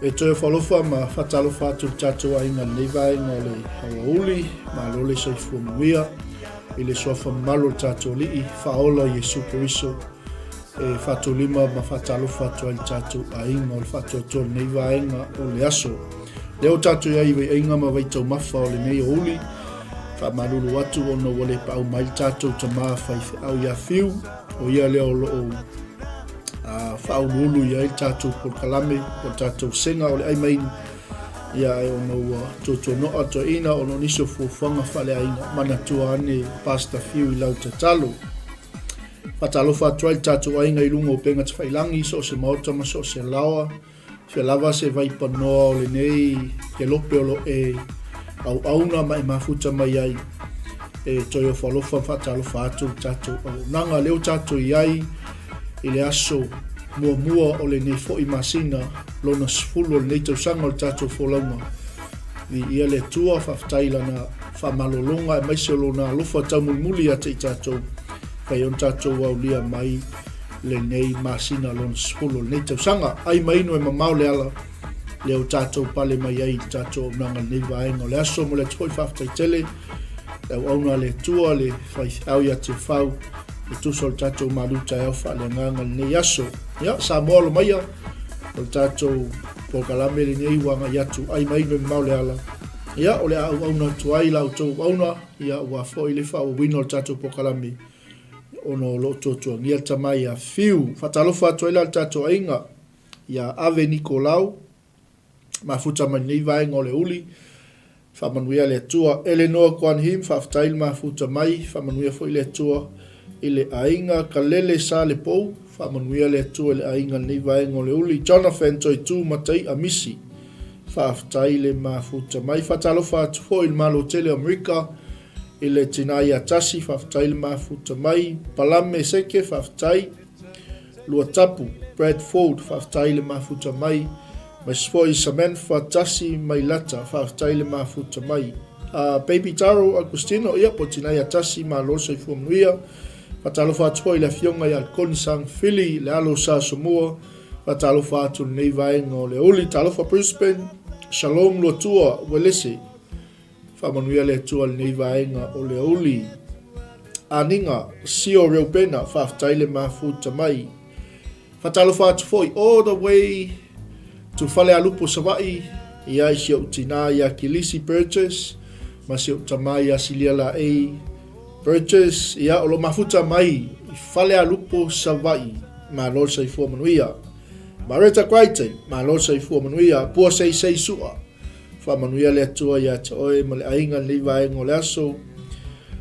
E toe ofaalofa ma faatalofa atu i le tatou aiga i lenei vaega o le aoauli, malo le soifua manuia i le suafa mamalu o le tatou Alii Faaola Iesu Keriso e faatulima ma faatalofa atu ai i le tatou aiga o le faatoatoa i lenei vaega o le aso. Lea ua tatou i ai i vaiaiga ma vaitaumafa o lenei aoauli, faamalulu atu ona ua le paau mai le tatou tama faifeau ia Fiu, o ia lea o lo o faauluulu i ai le tatou polokalame po o le tatou sega o le ai maini, ia ae ona ua tuatuanoa toeaina ona o nisi o fuafuaga faaleaiga, manatua ane Pastor Fiu i lau tatalo. Faatalofa atu ai le tatou aiga i luga o upega tafailagi i so o se maota ma so o se laoa, Fia lava se vaipanoa o lenei kelope o lo e auauna ma e mafuta mai ai e toe ofo alofa ma faatalofa atu le tatou auaunaga. Lea ua tatou i ai i le aso muamua o lenei foi masina lona 10 o lenei tausaga o le tatou folauga. Viia le Atua, faafetai i lana faamalologa aemaise o lona alofa taumulimuli ia te i tatou, fai ona tatou aulia mai lenei masina lona 10 o lenei tausaga. Ai ma inu e mamao le ala lea ua tatou pale mai ai i le tatou auaunaga i lenei vaega o le aso. Momoli atu foi le faafetai tele le auauna a le Atua, le faifeau ia te Fau, e tusa o le tatou malu taeao faaleagaga i lenei aso. Ia, Samoa alo maia, o le tatou polokalame lenei ua agai atu ai ma inu e mamao le ala. Ia, o le a auauna atu ai la outou auauna, ia, aua foi le faaauauina o le tatou polokalame ona o lo o tuatuagia le tama ia Fiu. Faatalofa atu ai la le tatou aiga ia Ave Nikolau, mafuta mai lenei vaega o le uli. Faamanuia le Atua. Elenoa Kuan Him, faafetai le mafuta mai, faamanuia foi le Atua i le aiga Kalele Salepou, faamanuia le Atua i le aiga i lenei vaega o le uli. Jonathan Toitu Matai'a Misi, faafetai le mafuta mai. Faatalofa atu foi i le Malo tele o Amerika i le tina ia Tasi, faafetai le mafuta mai. Palame Seke, faafetai. Luatapu, Brad Ford, faafetai le mafuta mai. Aemaise foi Samantha Tasi Mailata, faafetai le mafuta mai. Baby Taro Agustino, ia po o Tina ia Tasi, malo le soifua manuia. Faatalofa atu foi i le afioga ia Alkoni Sang Fili, le alo o Sa Asomua, faatalofa atu i lenei vaega o le aoauli. Talofa Brisbane, Shalom Luatua, Uelese. Faamanuia le Atua i lenei vaega o le aoauli. Aniga, Sio Reupena, faafetai le mafuta mai. Faatalofa atu foi all the way to Falealupo Savaii ia i si ou tina ia Kilisi Burgess ma si ou tama ia Silia Laei Burgess ia o lo mafuta mai i Falealupo Savaii. Malo le soifua manuia. Mareta Crichton, malo le soifua manuia. Pua Seisei Sua, Faamanuia le Atua ia te oe ma le aiga i lenei vaega o le aso.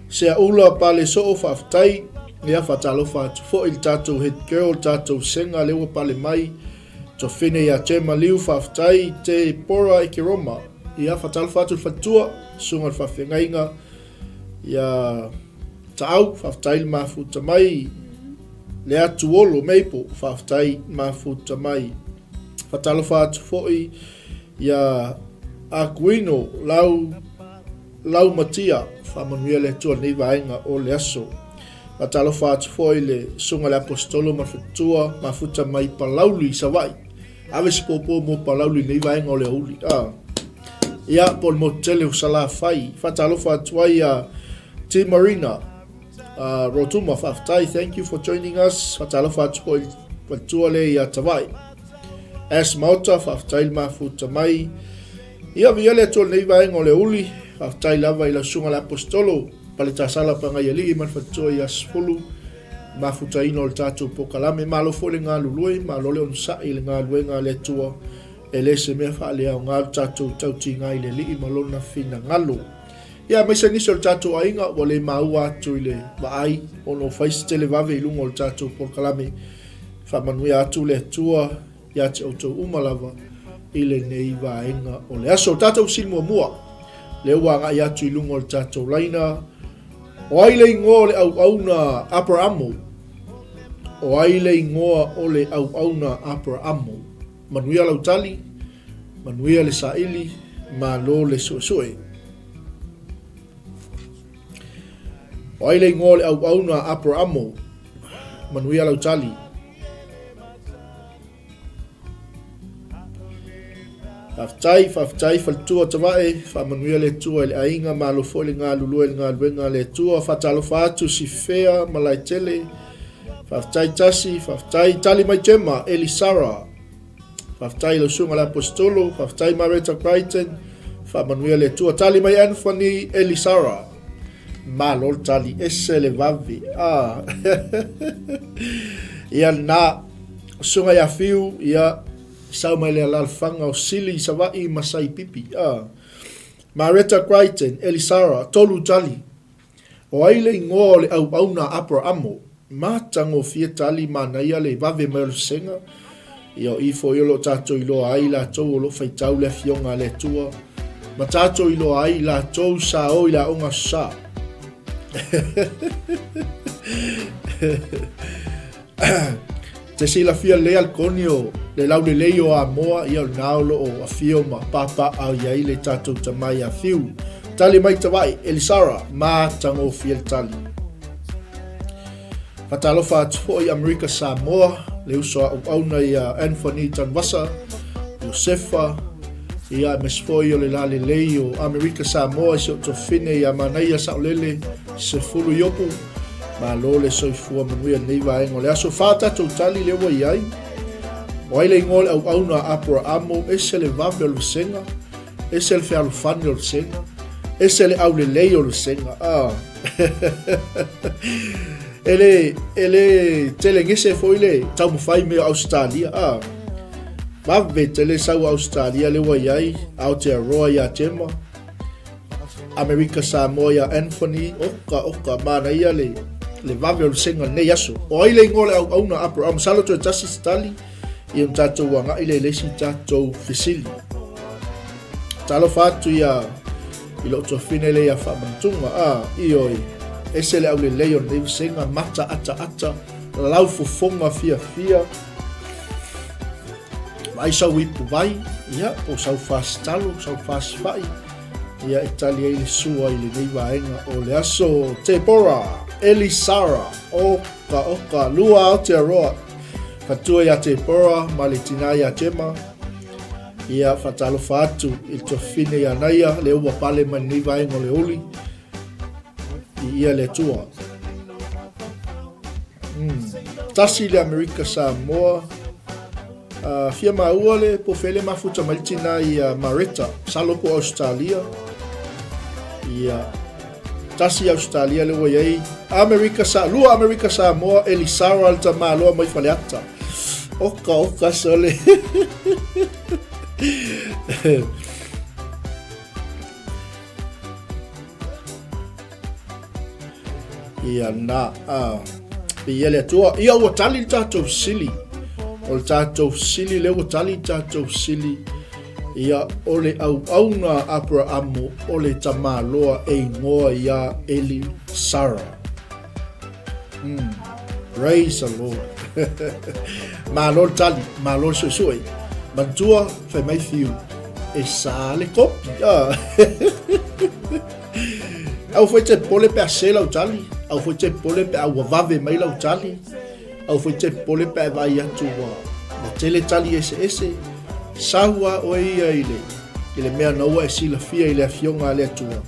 Seaula Pale Soo, faafetai. Ia, faatalofa atu foi i le tatou head girl, le tatou Sega lea ua pale mai. Tofine ia Gemma Liu, faafetai. Te Pora Ekeroma. Ia, faatalofa atu i le faletua, susuga i le faafeagaiga. Ia Taau, faafetai le mafuta mai. Le Atuolo Maple, faafetai mafuta mai. Faatalofa atu foi Ia Akuino Lau Laumatia, faamanuia le Atua i lenei vaega o le aso. Faatalofa atu foi i le Susuga i le Aposetolo ma le Faletua, mafuta mai Palauli i Savaii. Ave se pōpō mo Palauli i lenei vaega o le aoauli. Ah. Ia, po o le motu tele o Salafai. Faatalofa atu ai ia Tim Marina, Rotuma, faafetai, thank you for joining us. Faatalofa atu foi i le faletua lea ia Tavae. Ash Maota, faafetai le mafuta mai. Ia, viia le Atua i lenei vaega o le aoauli. Faafetai lava i lau susuga le Aposetolo, Paletasala Pagaialii ma le faletua ia Sefulu, mafutaina o le tatou polokalame. Malo foi le galulue, malo le onosai i le galuega a le Atua. E le se mea faaleaoga le tatou tautiga i le Alii ma lona finagalo. Ia, aemaise nisi o le tatou aiga ua le maua atu i le vaai ona ua fai se televave i luga o le tatou polokalame. Faamanuia atu le Atua ia te outou uma lava i lenei vaega o le aso. O le tatou fesili muamua, lea ua agai atu i luga o le tatou laina, o ai le igoa o le auauna Aperamo? O ai le igoa o le auauna Aperamo? Manuia lau tali, manuia le saili, malo le suesue. O ai le igoa o le auauna a Aperamo? Manuia lau tali. Faafetai, faafetai faletua Tavae, faamanuia le Atua i le aiga, malo foi le galulue i le galuega a le Atua. Faatalofa atu Sifea Malaetele, faafetai Tasi, faafetai Tali mai Gemma, Elisara. Faafetai i lau susuga le Aposetolo, faafetai Mareta Crichton, faamanuia le Atua. Tali mai Anthony Elisara. Malo le tali, ese le vave. Ah. Ia lena, susuga ia Fiu, ia sau mai le alalafaga o Sili, Savaii ma Saipipi. Ah. Mareta Crichton, Elisara, tolu tali. O ai le igoa o le auauna a Aperamo? Matagofie tali manaia le vave mai o le vasega. Ia o i foi o lo o tatou iloa ai latou o lo o faitau le Afioga a le Atua, ma tatou iloa ai latou sa o i le aoga Aso Sa. Te silafia lelei Alikoni o le laulelei o Amoa, ia o lena o lo o afio ma papaaao i ai le tatou tama ia Fiu. Tali mai Tavae, Elisara, matagofie le tali. Faatalofa atu foi Amerika Samoa, le uso a auauna ia Anthony Tanuvasa, Iosefa, ia aemaise foi o le lalelei o Amerika Samoa i si ou tuafafine ia Manaia Saolele Sefulu Iopu. Malo le soifua manuia i lenei vaega o le aso. Fa tatou tali lea ua i ai. O ai le igoa o le auauna a Aperahamo, ese le vave o le vasega, ese le fealofani o le vasega, ese le aulelei o le vasega. Ah. E le, e le telegese foi le taumafai mai o Ausetalia. Ah. Vave tele sau a Ausetalia lea ua i ai, Aotearoa ia Gemma, Amerika Samoa ia Anthony, oka oka, manaia le. Le vave o le sega lenei aso. O ai le igoa o le auauna a Aperahama? Masalo toe tasi se tali, ia ona tatou agai lea i le isi tatou fesili. Talofa atu ia i lou tuafine lea ia Faamanatuga. A, ioe, ese le aulelei o lenei vasega, mata ataata, laufofoga fiafia, vaai sau ipu vai, ia, po o sau fasitalo, sau fasifai, ia e tali ai le sua i lenei vaega o le aso. Tebora, Elisara, oka oka, lua Aotearoa, fatua ia Tebora ma le tinā ia Jema, ia faatalofa atu i le tuafafine ia Naia, lea ua pale mai lenei vaega o le uli, i ia le Atua. Tasi le Amerika Samoa. Fia maua le po fele mafuta mai le tina ia Mareta, masalo po Australia. Ia tasi Australia le ua iai Amerika sa lua Amerika Samoa Elisara le tamaloa mai Faleata. Oka oka sole. Ia na, a, ia le Atua. Ia ua tali le tatou fesili. O le tatou fesili, lea ua tali le tatou fesili. Ia, o le auauna a Aperahamo, o le tamaloa e igoa ia Eli Sara. Praise the Lord. Malo le tali, malo le suesue. Manatua, fai mai fiu, e sa le kopi. Ah. Aua foi te popole pe a se lau tali, aua foi te popole pe a ua vave mai lau tali, aua foi te popole pe a e vaai atu ua, ua tele tali eseese. Sau lava oe ia i le, i le mea na ua e silafia i le Afioga a le Atua,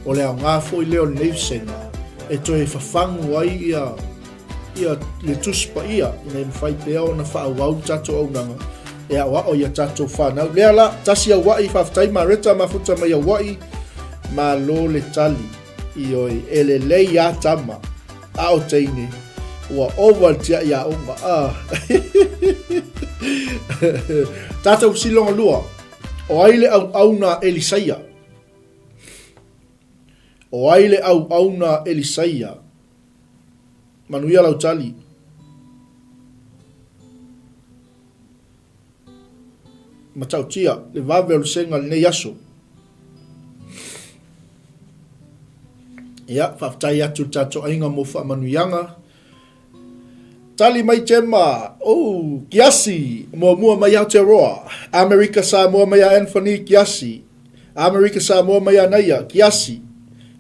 o le aoga foi lea o lenei vasega e toe fafagu ai ia ia le Tusi Paia ina ia mafai pea ona faaauau le tatou auaunaga e aoao i a tatou fanau. Lea la, tasi Aua'i, faafetai Mareta mafuta mai Aua'i, malo le tali. Ioe, e lelei a tama, a o teine, ua ova le tiai aoga. Ah. Tatou fesili lona lua, o ai le auauna a Elisaia? O ai le auauna a Elisaia? Manuia lau tali. Matautia, le vave o le sega lenei aso. Ia, faafetai atu i le tatou aiga mo faamanuiaga. Tali mai Gemma, oh, Kiasi, muamua mai Aotearoa. Amerika Samoa mai a Anthony, Kiasi. Amerika Samoa mai a Naia, Kiasi.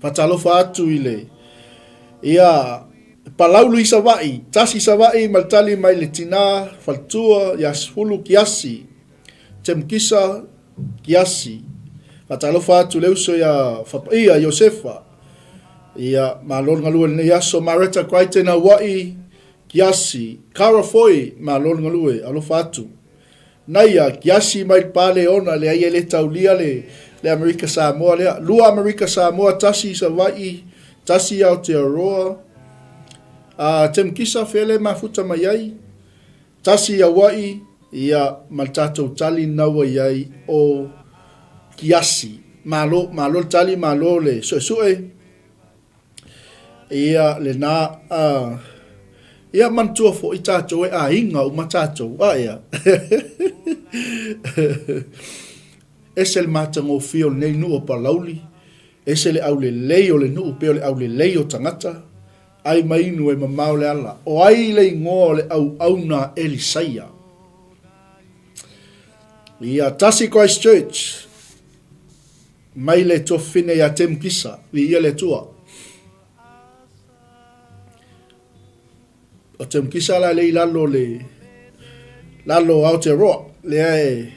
Faatalofa atu i le Ia, Palaulu i Savaii, tasi Savaii ma le tali mai le tina faletua ia Sefulu Kiasi, Temukisa Kiasi. Faatalofa atu le uso ia Fapaia Iosefa. Ia, malo le galue i lenei aso. Mareta Crichton Aua'i Kiasi. Cara Foy, malo le galue, alofa atu. Naia, Kiasi mai le Paleona, leai e le taulia le, le Amerika Samoa lea. Lua Amerika Samoa, tasi i Savaii, tasi i Aotearoa. A, Temukisa, fea le mafuta mai ai? Tasi i Aua'i, ia, ma le tatou tali lena ua i ai o Kiasi. Malo, malo le tali, malo le suesue. Ia, lena, a, ia manatua foi tatou e aiga uma tatou, a ea? Ese le matagofie o lenei nuu o Palauli, ese le aulelei o le nuu pei o le aulelei o tagata, ai ma inu e mamao le ala. O ai le igoa o le auauna a Elisaia? Ia, tasi Christchurch. Mai le tuafafine ia Temukisa, viia le Atua. O Temukisa la lea i lalo le lalo o Aotearoa, lea e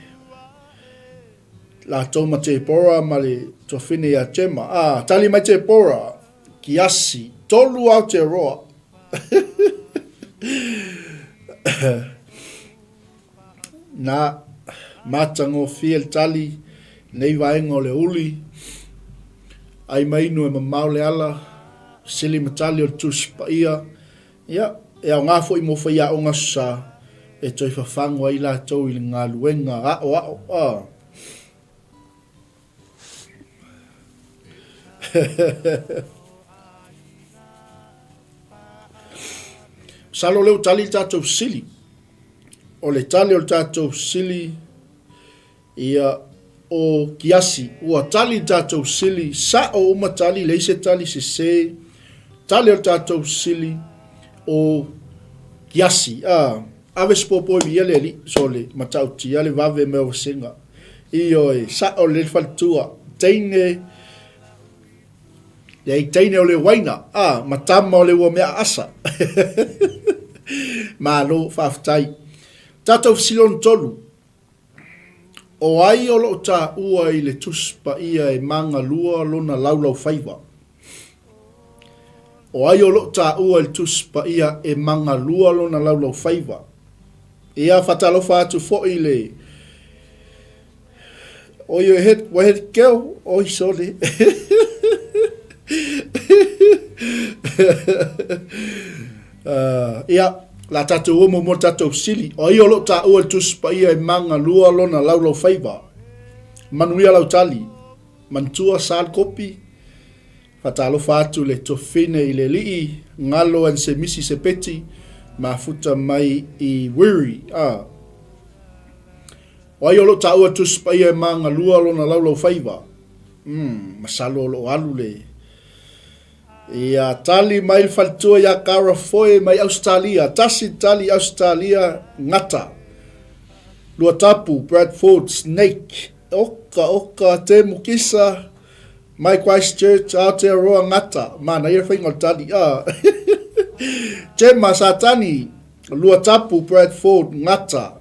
latou ma Tepora ma le tuafafine ia Jema. Ah, tali mai Tepora, Kiasi, tolu Aotearoa. Nā, matagofie le tali nei vaega o le uli, ai ma inu e mamao le ala, sili ma tali o le Tusi Paia, ia, e aoga foi mo faiaoga Aso Sa e toe fafagu ai latou i le galuega aoao. A. Masalo o lea ua tali le tatou fesili. O le tali o le tatou fesili, ia, o Kiasi. Ua tali le tatou fesili, sa'o uma tali, leai se tali sese. Tali o le tatou fesili, o Kiasi. A, ave se popo e viia le Alii, sole, matautia le vave mai o vasega. Ioe, sa'o lelei le faletua. Teine, Leai teine o le uaina, a, ma tama o le ua mea aasa. Malo, faafetai. Tatou fesilona tolu. O ai o loo taua i le Tusi Paia e magalua lona laulaufaiva? O ai o loo taua i le Tusi Paia e magalua lona laulaufaiva? Ia, faatalofa atu foi i le Oi o het, ua het keo, oi sole. Uh, ia, la tātou o mo tātou sili. O ai o lo tāua le tusi paia e manga lua lona laulau faiva. Manuia lau tali. Mantua sal kopi. Whatalofa atu le tofine i le lii, ngalo and se misi se peti, mafuta mai i wiri. Ah. O ai o lo taua Tusi Paia e magalua lona laulaufaiva? Umm, masalo o lo o alu le. Ia tali mai le faletua ia Cara Foe mai Ausetalia. Tasi tali Ausetalia, Ngata. Luatapu, Bradford, Snake. Oka, oka, Te Mukisa, mai Christchurch, Aotearoa, Ngata. Manaia le faiga o le tali. Ah. Gemma, Satani, Luatapu, Bradford, Ngata.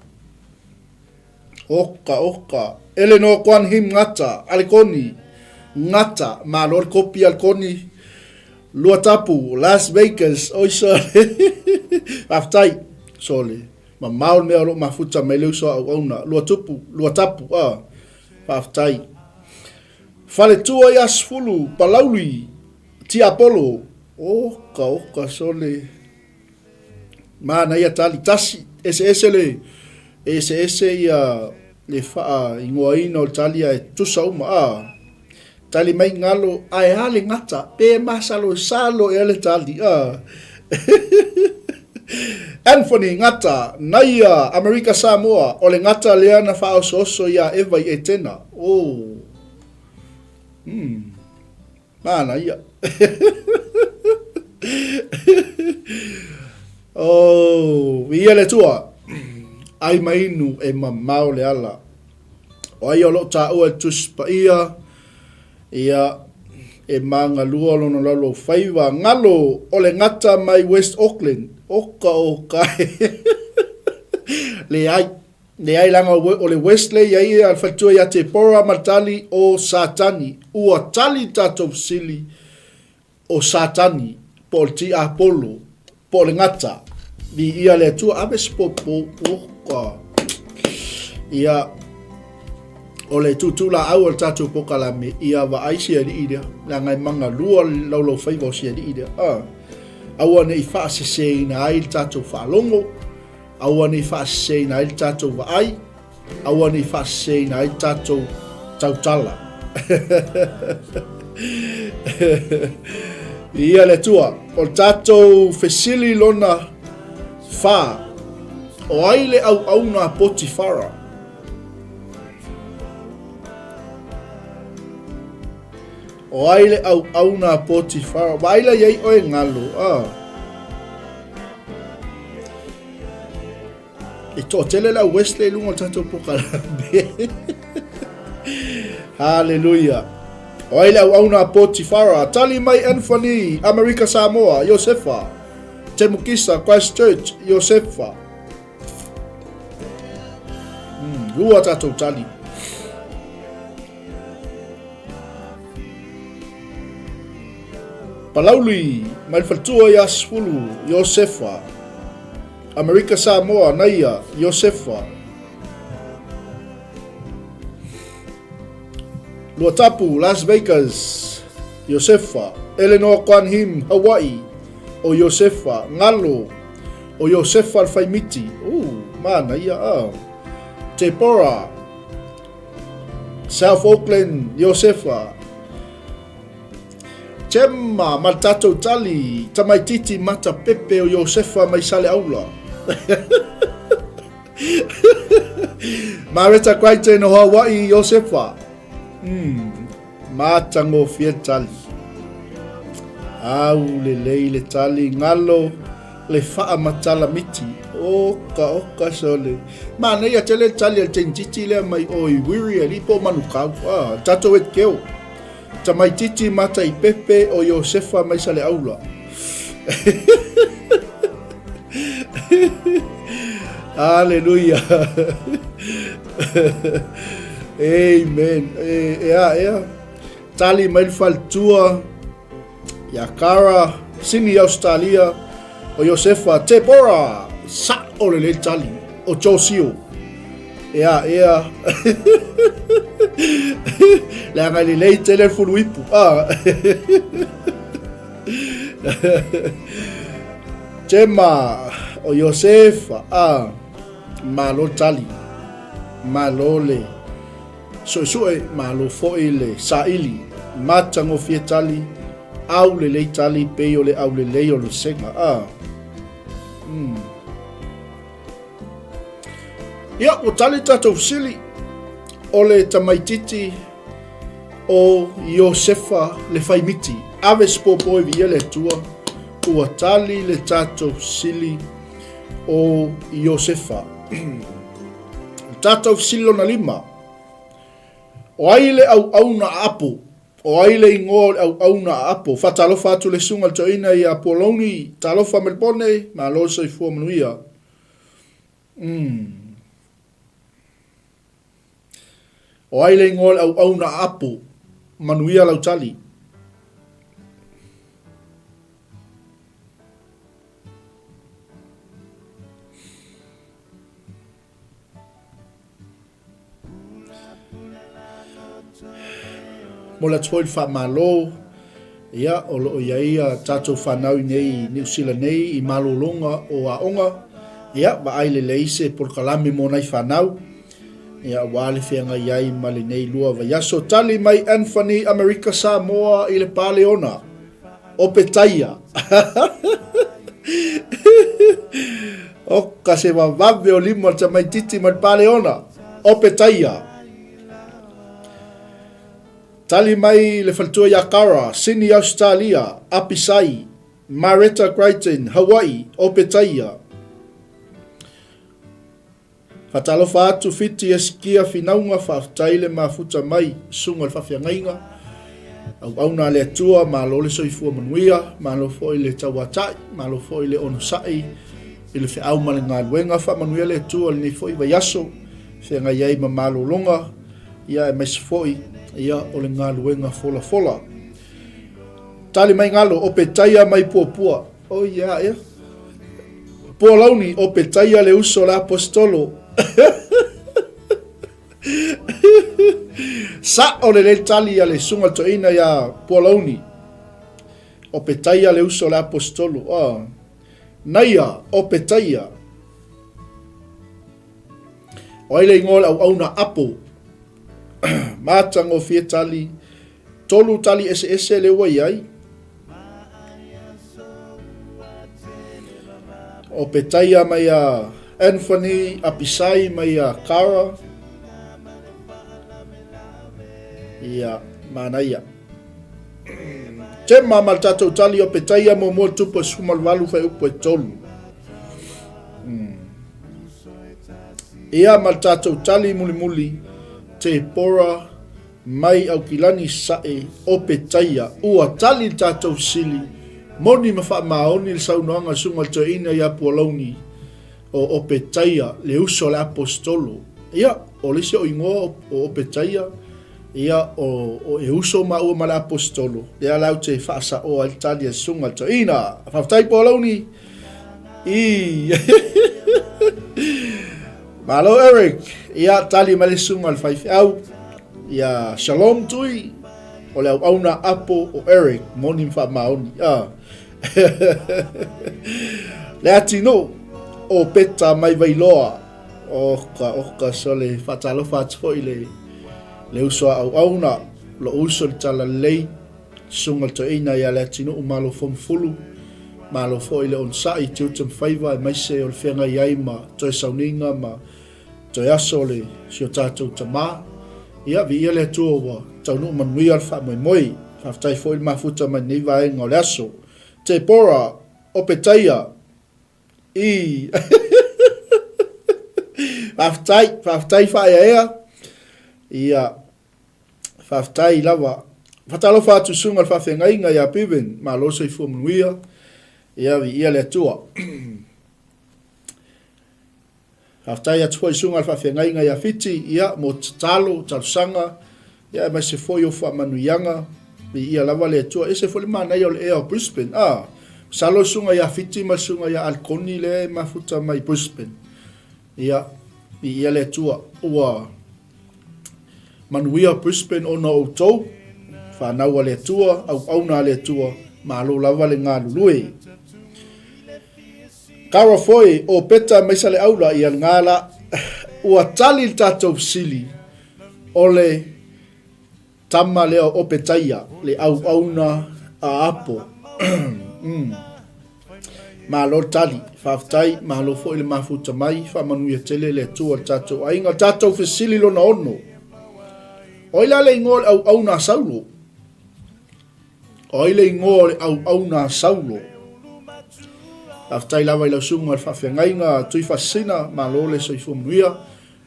Oka, oka. Eleanor Kwan Him Ngata, Alikoni, Ngata, malo le kopi Alikoni, Luatapu, Las Vegas, oi sole. Faafetai, sole. Mamao le mea o lo o mafuta mai le uso a auauna. Luatupu, Luatapu, ah. Faafetai. Faletua ia Sefulu, Palauli, Tiapolo. Oka, oka, sole. Manaia tali tasi, eseese le eseese ia le faaingoaina o le tali ae tusa uma a tali mai ngalo ae a le gata pe masalo e salo ea le tali a Anthony Ngata, Naia, Amerika Samoa, o le gata lea na faaosooso iā Eva i Etena. Oh. Hmm. Manaia. Oh, viia le Atua. Ai ma inu e mamao le ala. O ai o loo taua e Tusi Paia, ia, e magalua lona laulau faiva. Ngalo o le gata mai West Auckland. Oka oka e. Leai. Leai leaga o le Wesley ia ia le faletua ia Tepora ma le tali o Satani. Ua tali le tatou fesili o Satani po o le tiapolo po o le gata. Viia le Atua ave se popo oka. Ia o le tūtū laau o le tatou pokalame ia vaai si alii lea leaga e magalua le laulaufaiva o si alii lea. Ah. Aua ne i faaseseina ai le tatou faalogo. Aua ne i faaseseina ai le tatou vaai, aua ne i faaseseina ai le tatou tautala. Viia le Atua. O le tatou fesili lona whā. O ai le auauna a Potifara? O ai le auauna a Potifara? Vaai la iai oe ngalo. Ah. E toatele le au Wesley i luga o le tatou pokalame. Hallelujah. O ai le auauna a Potifara, tali mai Anthony, Amerika Samoa, Iosefa, Temukisa, Christchurch, Iosefa. Lua tatou tali. Palauli, mai le faletua ia Sefulu, Iosefa. Amerika Samoa, Naia, Iosefa. Luatapu, Las Vegas, Iosefa. Eleanor Kwan Him, Hawaii, o Iosefa. Ngalo, o Iosefa le Faimiti. Manaia, ah. Tepora, South Auckland, Iosefa. Gemma ma le tatou tali, tamaititi mata pepe o Iosefa mai Saleaula. Mareta Crichton o Hawaii, Iosefa. Matagofie tali. Au lelei le tali, galo le faamatala miti. Oka oka sole. Manaia tele le tali a le teinititi lea mai o i Wiri alii po o Manukau. Ah, tatou etkeo. Tamaititi mataipepe o Iosefa mai Saleaula. Aleluia. Amen. E, e a, e a. Tali mai le faletua ia Kara, Sini Australia, o Iosefa, Tebora, sa o le le tali, o Josio. Ea, ea. Leaga e lelei tele le fuluipu. Ah. Tema o Iosefa. Ah. Malo tali. Malo le suesue, malo foi le saili. Matagofie tali, au lelei tali, pei o le au lelei o le sega. Ah. Ia, ua tali tatou fesili, o le tamaititi o Iosefa le faimiti. Ave se popo e viia le Atua, ua tali le tatou fesili o Iosefa. O le tatou fesili lona lima, o ai le auauna a Apo? O ai le igoa o le auauna a Apo? Faatalofa atu le susuga i le toeaina ia Pualauni, talofa Melebone, malo le soifua manuia. Umm. O ai le igoa o le auauna a Apo? Manuia lau tali. Momoli atu foi le faamalo, ia, o lo o i ai a tatou fanau i nei i Niu Sila nei i malologa o aoga, ia, vaai lelei se polokalame mo nai fanau, ia, aua le feagai ai ma lenei lua vaiaso. Tali mai Anthony Amerika Samoa i le Paleona. O Petaia. Oka se vavave o lima o le tamaititi ma le Paleona. O Petaia. Tali mai le faletua ia Kara, Sydney, Ausetalia, Apisai, Mareta Crichton, Hawaii, o Petaia. Faatalofa atu Fiti Esikia Finauga faafetai le mafuta mai susuga i le faafeagaiga auauna a le Atua malo le soifua manuia malo foi le tauatai malo foi le onosai i le feau ma le galuega faamanuia le Atua i lenei foi vaiaso feagai ai ma malologa ia aemaise foi ia o le galuega folafola Tali mai Galo o Petaia mai Puapua Oh yeah, yeah. Pualauni o Petaia le uso o le Aposetolo. Sa'o lelei tali a le susuga toeaina iā Pualauni. O Petaia le uso o le Aposetolo. Oh. Naia o Petaia. O ai le igoa o le auauna apo. Matagofie tali. Tolu tali eseese lea ua i ai. O Petaia mai a Anthony, Apisai mai a Kara. Ia, manaia. Tema ma le tatou tali o Petaia muamua tupu e 18 fuaiupu e 3. Ia ma le tatou tali mulimuli, Tepora Mai Aukilani Sae o Petaia, ua tali le tatou fesili, moni ma faamaoni le saunoaga a Susuga i le Toeaina ia Pualauni o Opetaia, le uso a le Aposetolo. Ia, o le isi o igoa o Opetaia, ia, o, o e uso maua ma le Aposetolo, lea la ou te faasaoa ai le tali a Susuga i le Toeaina. Faafetai Pualauni! I. Malo Eric, ia tali mai le susuga i le faifeau, ia Shalom Tui, o le auauna apo o Eric, moni ma faamaoni. Ah. le atinuu o Peta mai Vailoa, oka oka sole faatalofa atu foi le le uso a auauna, lo uso le talalelei. Susuga le Toeaina ia Leatinuu Malo Fomufulu, malo foi le onosai i tiute ma faiva aemaise o le feagai ai ma toe sauniga ma toe aso o le si o tatou tama. Ia, viia le Atua ua taunuu manuia le faamoemoe. Faafetai foi le mafuta mai lenei vaega o le aso. Tepora, Opetaia, i. Faafetai, faafetai faaeaea. Ia, faafetai lava. Faatalofa atu i susuga i le faafeagaiga ia Bevan, malo soifua manuia. Ia, viia le Atua. Faafetai atu foi i susuga i le faafeagaiga ia Fiti, ia, mo tatalo, talosaga, ia, aemaise foi o faamanuiaga, viia lava le Atua. E ese foi le manaia o le ea o Brisbane. Ah, masalo le susuga ia Fiti ma le susuga ia Alikoni lea e mafuta mai Brisbane. Ia, viia le Atua. Ua manuia Brisbane ona o outou, fanau a le Atua, auauna a le Atua, malo lava le galulue. Kara foi o Peta mai Saleaula ia lena la ua tali le tatou fesili o le tama lea o Opetaia le auauna a Apo. mm. Malo le tali, faafetai, malo foi le mafuta mai, faamanuia tele le Atua i le tatou aiga. O le tatou fesili lona ono. O ai la le igoa o le auauna a Saulo? O ai le igoa o le auauna a Saulo? Faafetai lava i lau susuga i le faafeagaiga Tuifaasisina, malo le soifua manuia,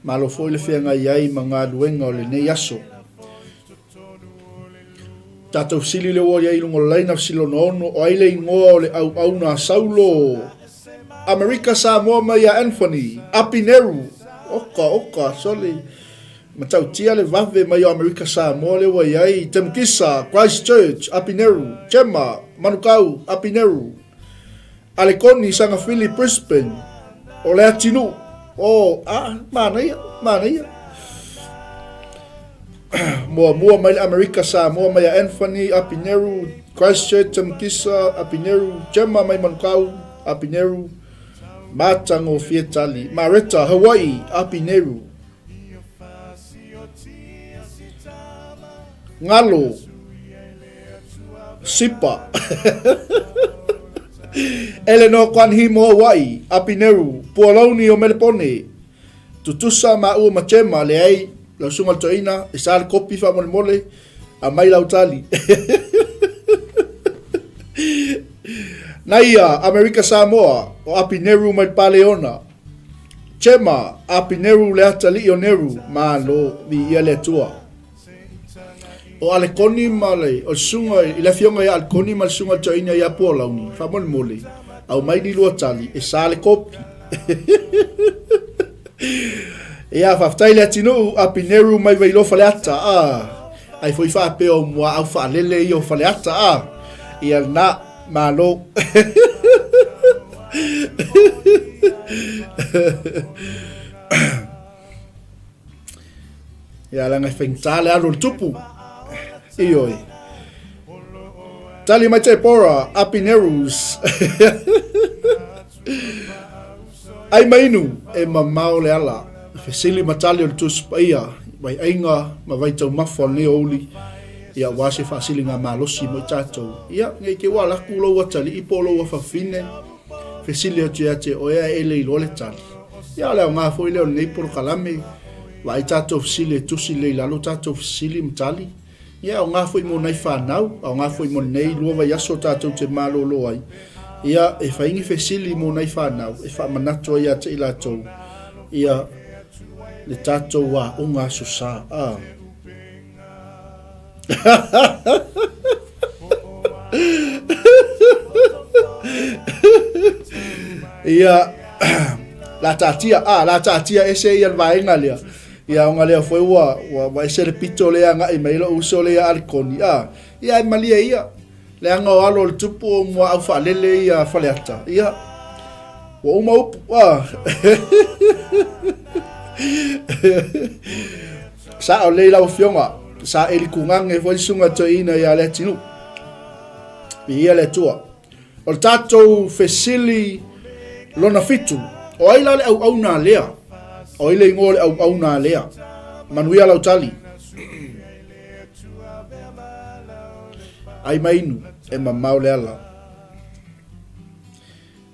malo foi le feagai ai ma galuega o lenei aso. Tatou fesili lea ua i ai i luga o le laina, fesili lona ono, o ai le igoa o le auauna a Saulo? Amerika Samoa mai ia Anthony, Apineru, oka, oka, sole. Matautia le vave mai o Amerika Samoa lea ua i ai, Temukisa, Christchurch, Apineru, Chema, Manukau, Apineru, Alekoni, Sagafili, Brisbane, o Leatinuu, o, a, manaia, manaia. Muamua mai le Amerika Samoa mai a Anthony, Apineru, Christchurch, Temukisa, Apineru, Chema mai Manukau, Apineru, Matagofie Tali, Mareta, Hawaii, Apineru, Ngalo. Sipa. Eleanor Kwan Hee mo Hawaii, Apineru, Pualauni o Melepone, Tutusa maua ma Gemma, leai, lau susuga i le toeaina, e sa le kopi faamolemole, aumai lau tali. Naia, Amerika Samoa, o Apineru mai le Paleona. Chema, Apineru le atalii o Neru, malo, viia le Atua. O Alekoni ma le, o le susuga, i le afioga ia Alekoni ma le susuga i le toeaina ia Pualauni, faamolemole, aumai ni lua tali, e sa le kopi. Ia, faafetai Leatinuu, Apineru mai Vailoa Faleata, ah, ai foi faapea o muaau faalele ia o Faleata, ah, ia lena, malo. Ia, leaga e faigata le alu o le tupu. Ioe. Tali mai Tepora, Apinerus. Ai Mainu, e mamao le ala, fesili ma tali o le Tusi Paia, vaiaiga ma vaitaumafa o lenei aoauli, ia aua se faasiliga malosi mo i tatou. Ia, nei te ua alu atu lou atalii po o lou afafine, fesili atu ia te oe ae e le iloa le tali. Ia, o le aoga foi lea o lenei polokalame, vaai tatou fesili e tusi lelei i lalo tatou fesili ma tali. Ia, aoga foi mo nai fanau, aoga foi mo lenei lua vaiaso tatou te malolo ai. Ia, e fai ni fesili mo nai fanau e faamanatu ai ia te i latou, ia, le tatou aoga Aso Sa. A. Ia, la taatia, a, la taatia ese ia le vaega lea. Ia, ona lea foi ua, ua, ua ese le pito lea agai mai lou uso lea ia Alikoni. A, ia e malie ia. Leaga o alo o le tupu o muaau faalele ia Faleata. Ia, ua uma upu. A. Sao lelei lau Afioga, sa eli kugage foi le susuga toeaina ia Leatinuu. Viia le Atua. O le tatou fesili lona fitu, o ai la le auauna a Lea? O ai le igoa o le auauna a Lea? Manuia lau tali. Ai ma inu, e mamao le ala.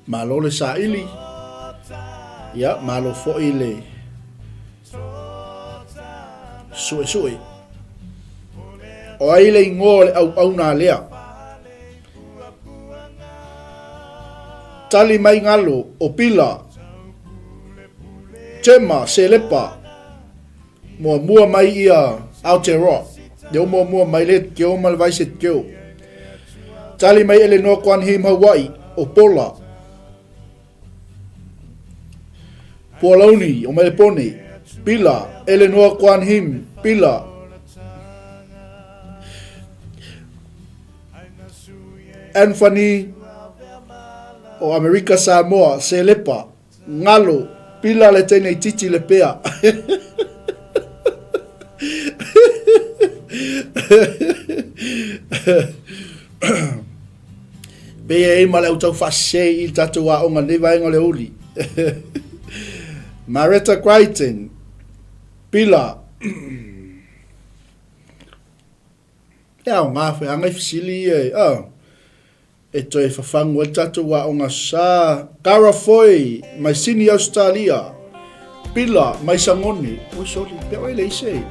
Malo le saili, ia, malo foi le suesue. O ai le ingoa o le auauna a Lea? Tali mai Galo, o Pila, Tema, Selepa, Muamua mai ia Aotearoa. Leo muamua mai le Keo ma le Vaise Keo. Tali mai Elenoa Kwan Him Hawaii, o Pola. Pualauni, o Melepone. Pila, Elenoa Kwan Him, Pila. Anthony o Amerika Samoa, Selepa. Ngalo, pila le teine titi le pea. Pei e ma le au tau faasese i le tatou aoga nei vaega o le uli. Maretta Crichton, pila. E aoga feaga i fesili ia e. Oh. E toe fafagu ai le tatou aoga sa Cara Foy mai Sini Ausetalia, Pila mai Sagone, oi soli, pea oi leai se,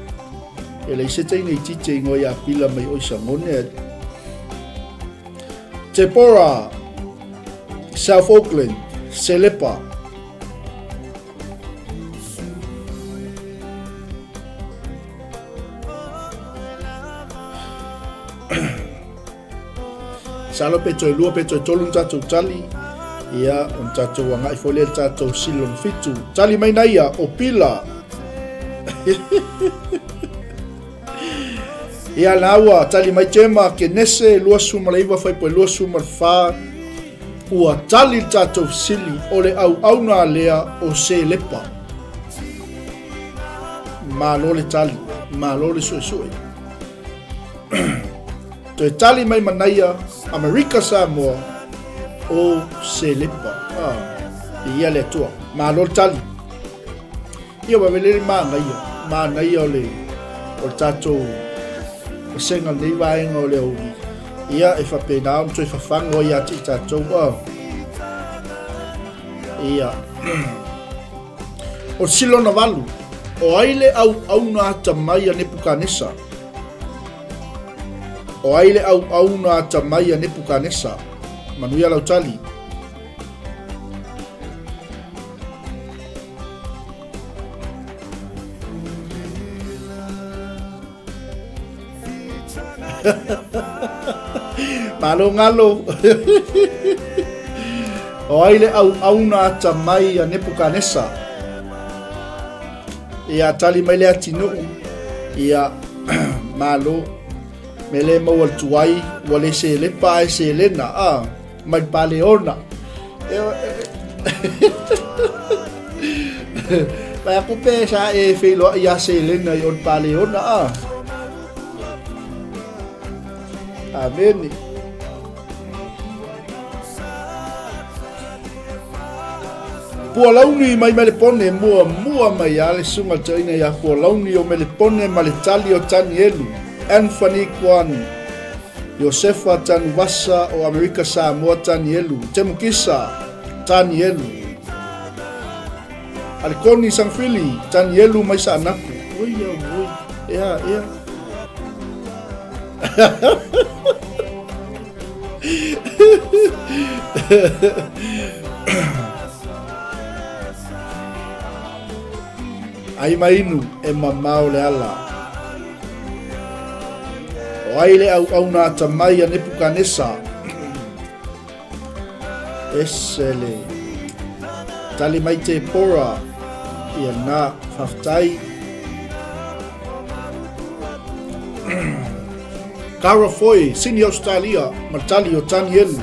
e leai se teine itiiti e ingoa ia Pila mai oi Sagone. Tepora, South Auckland, Selepa. Salo pe toe lua pe toe tolu ni tatou tali. Ia, on tatou agai foi lea le tatou silong fitu. Tali mai na ia, o Pila. Ia la ua tali mai Tema ke nese 29 fai po 24 ua tali le tatou sili o le auauna lea o Selepa. Malo le tali, malo le suesue. Toe tali mai manaia Amerika Samoa o Selepa. Ah, ia le Atua. Malo le tali. Ia wa vele manaia, manaia o le o le tatou vasenga lenei vaega o le auli. Ia e faapena ona toe fafago ai ia te i tatou. Ah. Ia. O Silona valu, o ai le auauna atamai a Nepukanesa? O ai le auauna atamai a Nepukanesa? Manuia lau tali. Malo ngalo. O ai le auauna atamai a Nepukanesa? Ia tali mai le atinuu. Ia malo. Me le maua le tuai, ua le selepa ae selena. Ah, mai paleona. Vai aku pe sa e feiloa ia selena i on paleona. Ah. Amene. Pualauni mai Melepone, muamua mai a le susuga toeaina ia Pualauni o Melepone ma le tali o Tanielu, Anthony Kwan, Iosefa Tanuvasa o Amerika Samoa Tanielu, Temukisa Tanielu, Alikoni Sangfili Tanielu mai Saanapu. Oi au oi, ea ea. Ai ma inu e mamao le ala. O ai le auauna atamai a Nepukanesa. Ese le tali mai te pora ia na whaftai. Cara Foy, Sydney, Australia, ma tali o Tanielu.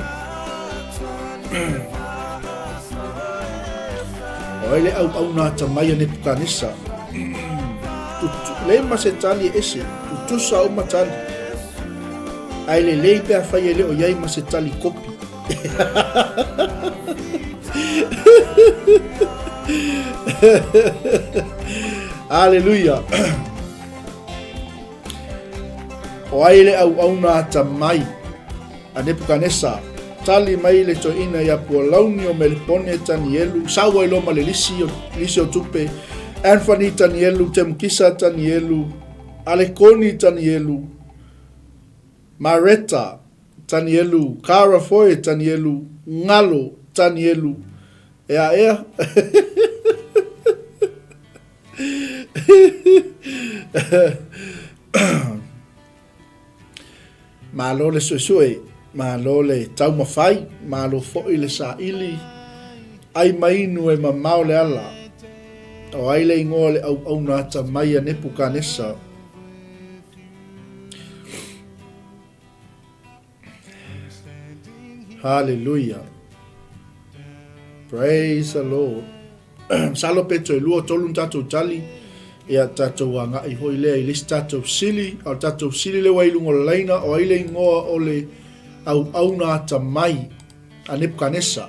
O ai le auauna atamai a Nepukanesa. Le ma se tali e ese, tutusa uma tali. Ae lelei pe afai e le o i ai ma se tali kopi. Aleluia. O ai le auauna atamai? A Nepukanesa, tali mai le toeaina ia Pualauni o Melepone Tanielu, sau ai loa ma le lisi o, lisi o tupe, Anthony Tanielu, Temukisa Tanielu, Alekoni Tanielu, Mareta Tanielu, Kara Foe Tanielu, Ngalo Tanielu, ea ea. Malo le suesue, malo le taumafai, malo foi le saili, ai mainu e mamao le ala. O ai le ingoa le auauna atamai a Nepukanesa. Hallelujah. Praise the Lord. Masalo pe toe lua tolu ni tatou tali, ia tatou agai foi lea i le isi tatou sili, a o le tatou sili lea ua i luga o le laina, o ai le igoa o le auauna atamai a Nepukanesa.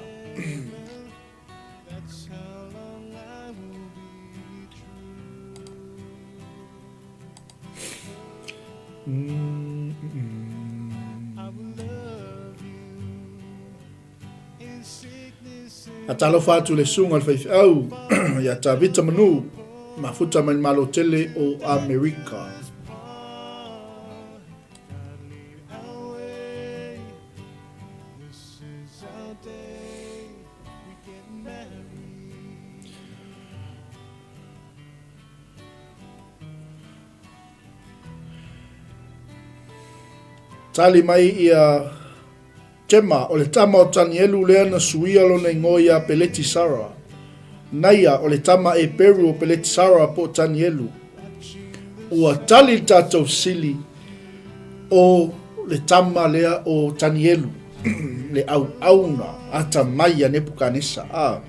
Mm, mm, A talofa atu le susuga i le faifeau ia Tavita Manu, mafuta mai le Malo tele o Amerika. Tali mai ia Tema, o le tama o Tanielu lea na suia lona ingoa ia Peletisara. Naia, o le tama Eperu o Peletisara po o Tanielu. Ua tali le tatou fesili, o le tama lea o Tanielu, le auauna atamai a Nepukanesa. A.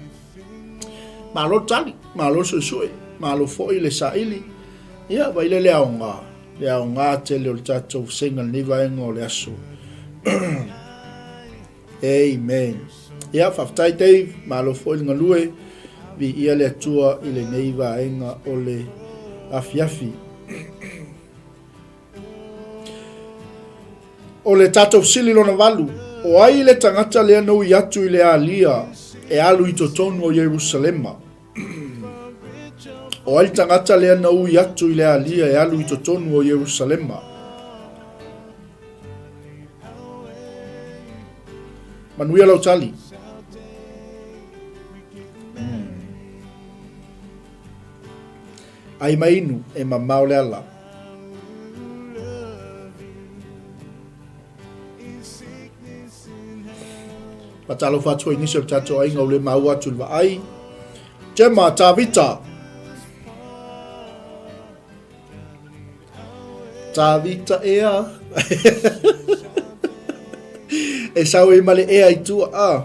Malo le tali, malo le suesue, malo foi le saili. Ia, vaai le aoga. Le aoga tele o le tatou vasega i lenei vaega o le aso. Amen. Ia, faafetai Dave, malo foi le galue, viia le Atua i lenei vaega o le afiafi. O le tatou fesili lona valu, o ai le tagata lea na ui atu i le alia e alu i totonu o Ierusalema? O ai le tagata lea na ui atu i le alia e alu i totonu o Ierusalema? Manuia lau tali. Mm. Ai mai inu e mamao le ala. Faatalofa atu foi i nisi o le tatou aiga ua le maua atu i le vaai. Gemma, Tavita. Tavita ea. e sau e male ea i tua. Ah.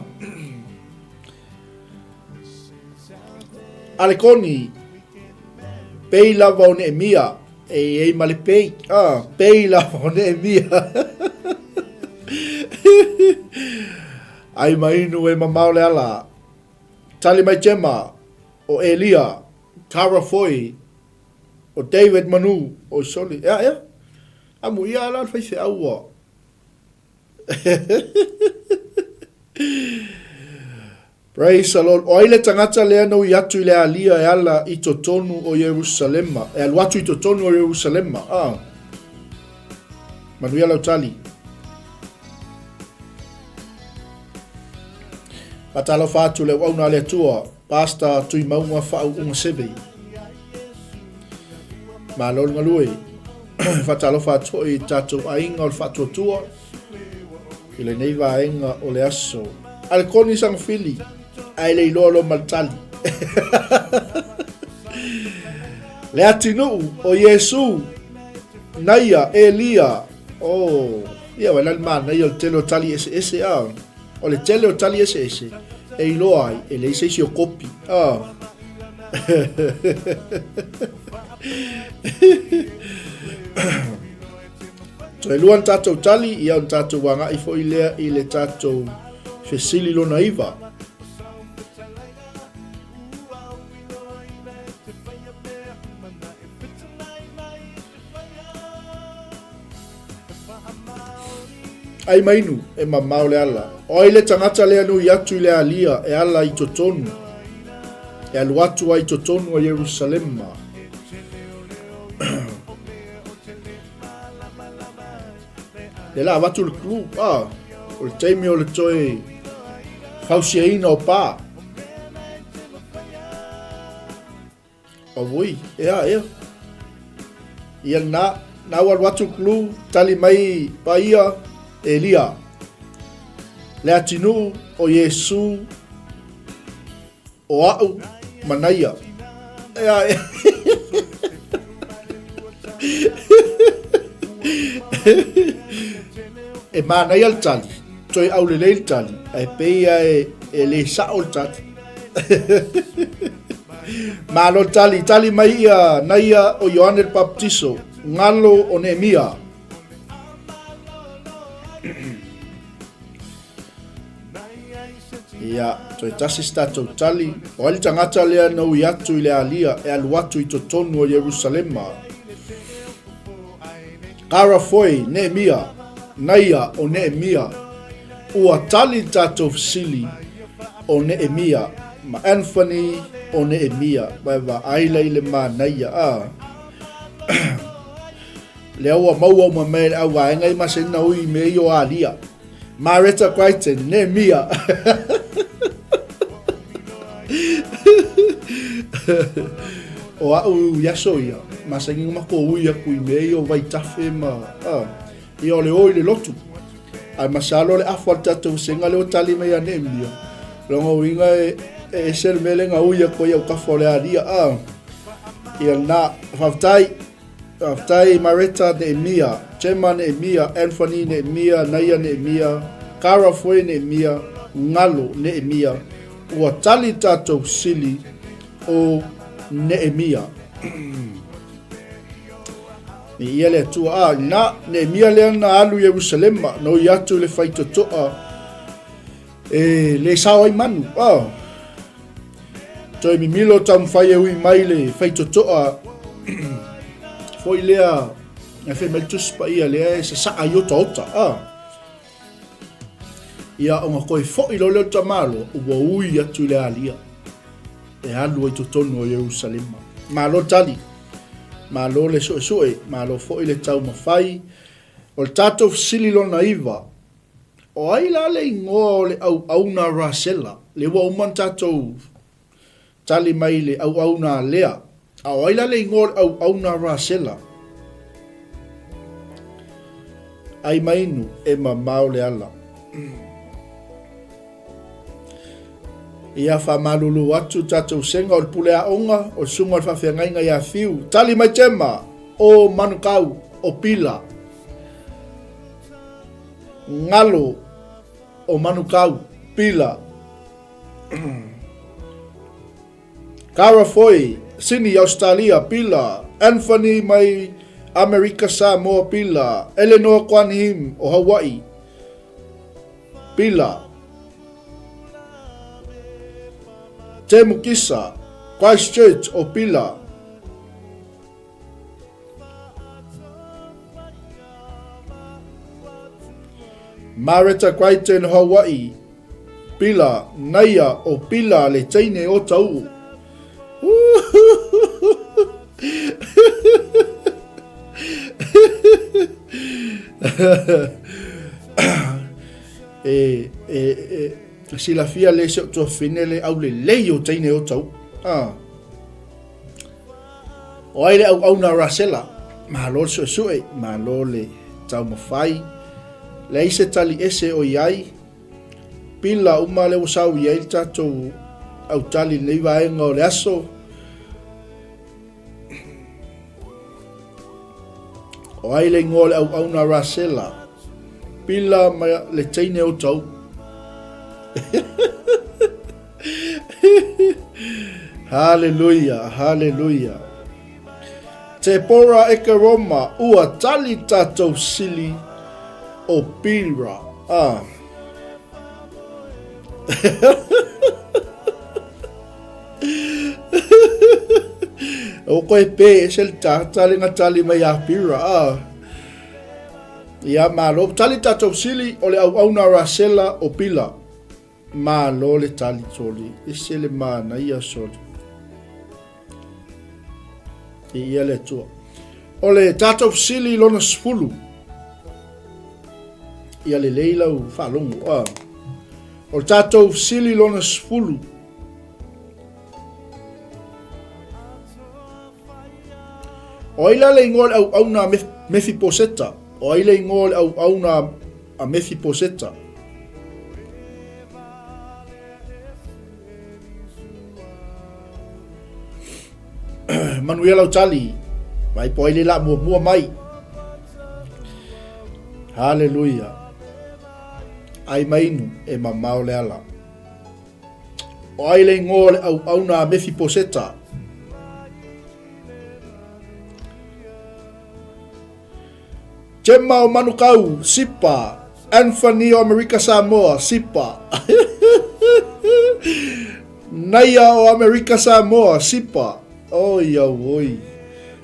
Alekoni, pei lava o Neemia. E i ai ma le pei. Ah, pei lava o Neemia. Ai ma inu e mamao le ala. Tali mai Gemma, o Elia, Tara Foy, o David Manu, o Soli. Ea, ea. Amu ia ala le faifeau ua. Praise the Lord. O ai le tagata lea na ui atu i le alia e ala i totonu o Ierusalema, e alu atu i totonu o Ierusalema. Ah. Manuia lau tali. Faatalofa atu le auauna a le Atua, Pastor Tuimaunga Faauuga Seve. Malo le galue. Faatalofa atu foi i tatou aiga o le faatuatua i lenei vaega o le aso. A le koni sangafili, ae le iloa loa ma le tali. le atinuu o Iesu, Naia, Elia, oh, ia wai la le manaia o le tele o tali eseese a. O le tele o tali eseese, e iloa ai, e leai se isi o kopi. Ah. Toe lua ni tatou tali, ia o ni tatou agai foi lea i le tatou fesili lona iva. Ai mainu, e mamao le ala. O ai le tagata lea nui atu i le alia e ala i totonu, e alu atu ai i totonu o Ierusalema. Le la avatu le clue, ah, o le taimi o le toe fausiaina o pā. Auoi, ea, ea. Ia na, na ua alu atu clue, tali mai paia, Elia. Le atinuu o Iesu, o a'u manaia. Ea, ea. E manaia le tali, toe aulelei le tali, ae pei lava e le sa'o le tali. Malo le tali, tali mai ia naia o Ioane le Papatiso, galo o Neemia. Ia, toe tasi se tatou tali. O ai le tagata lea na ui atu i le alia e alu atu i totonu o Ierusalema? Kara foi, Neemia, naia o Neemia. Ua tali le tatou fesili o Neemia ma Anthony o Neemia. Vai vaai la i le manaia, a. Lea ua maua uma mai e le auvaega i masani na ui i mea ia o alia. Mareta Crichton, Neemia. o a'u i aso ia, masani na matou ui atu i mea ia o vaitafe ma, a, ia o le o i le lotu. Ae masalo le afa o le tatou vasega lea ua tali mai ia Neemia, lona uiga e, e ese le mea lea na ui atu ai autafa o le alia, a. Ia na, faafetai. Faafetai Mareta Neemia, Gemma Neemia, Anthony Neemia, Naia Neemia, Cara Foe Neemia, Ngalo Neemia. Ua tali tatou sili o Neemia. Viia le Atua. A, na, Neemia lea na alu i Ierusalema, na ui atu i le faitotoa e le sao ai manu. Oh. Toe mimilo taumafai e ui mai le faitotoa foi lea e fai mai le Tusi Paia lea e sasaa i otaota. Ah. Ia ona toe foi loa lea o le tamaloa ua ui atu i le alia e alu ai totonu o Ierusalema. Malo tali, malo le suesue, malo foi le taumafai. O le tatou fesili lona iva, O ai la le igoa o le auauna a Rasela? Lea ua uma ona tatou tali mai i le auauna a Lea. A o ai la le igoa o le auauna a Rasela? Ai mainu, e mamao le ala. Ia faamalulu atu tatou sega o le pule aoga o le susuga o le faafeagaiga ia Fiu. Tali mai Tema, o Manukau, o Pila. Ngalo o Manukau, Pila. Cara Foy, Sydney, Australia, Pila. Anthony mai Amerika Samoa, Pila. Eleanor Kwan Him o Hawaii, Pila. Temu Kisa, Christchurch o Pila. Mareta Crichton Hawaii, Pila, Naia o Pila le teine o Tau'u. E, e, e, silafia le se o tuafine le aulelei o teine o Tau'u. Ah. O ai le auauna a Rasela? Malo le suesue, malo le taumafai. Leai se tali ese o i ai. Pila uma lea ua sau i ai le tatou autali i lenei vaega o le aso. O ai le igoa o le auauna a Rasela? Pila ma le teine o tau. Haleluia, haleluia. Tepora eke Roma, ua tali tatou sili o Pira. Ah. O koe pē, ese le tata le nga tali mai a Pira. Ah. Ia, malo. Tali tatou sili o le auauna Rasela o Pila. Malo le tali soli. Ese le manaia soli. I ia le Atua. O le tatou fesili lona 10. Ia lelei lau faalogo. Ah. O le tatou fesili lona 10. O ai la le igoa o le auauna a Mefiposeta? O ai le igoa o le auauna a Mefiposeta? Manuia lau tali. Vai po ai le la muamua mai. Haleluia. Ai mainu e mamao le ala. O ai le ingoa o le auauna a Mefiposeta? Gemma o Manukau, Sipa. Anthony o Amerika Samoa, Sipa. Naia o Amerika Samoa, Sipa. Oi au oi.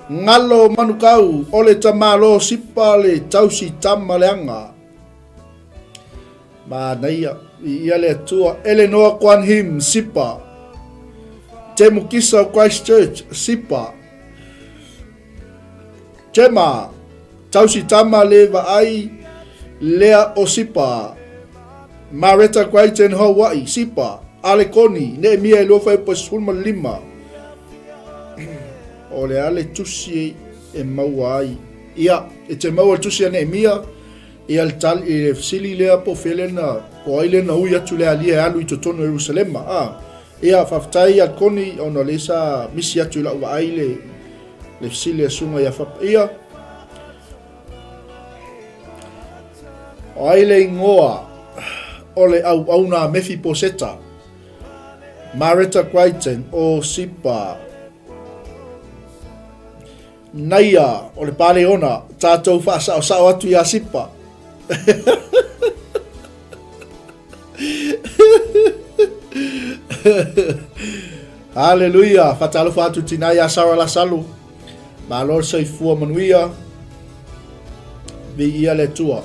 Ngalo o Manukau, Ole Tamalo, Sipa le tausi tama leaga. Manaia, i ia le Atua. Eleanor Kwan Him, Sipa. Temu Kisa o Christchurch, Sipa. Gemma, tausi tama le vaai lea o Sipa. Maretta Crichton Hawaii, Sipa. Alekoni, Neemia e 2015. O le a le tusi e maua ai. Ia, e te maua le tusi a Neemia, Ia le tali, i le fesili lea po o fea lea na, po o ai lea na ui atu le alia e alu i totonu o Ierusalema. A, ia, faafetai ia Koni, ona o lea sa misi atu i lau vaai le, le fesili a Susuga ia Fapaia. O ai le ingoa o le auauna a Mefiposeta? Mareta Crichton o Sipa. Naia o le Paleona, tatou faasaosao atu iā Sipa. Haleluia, faatalofa atu tinā iā Sara Lasalo. Malo le soifua manuia. Viia le Atua.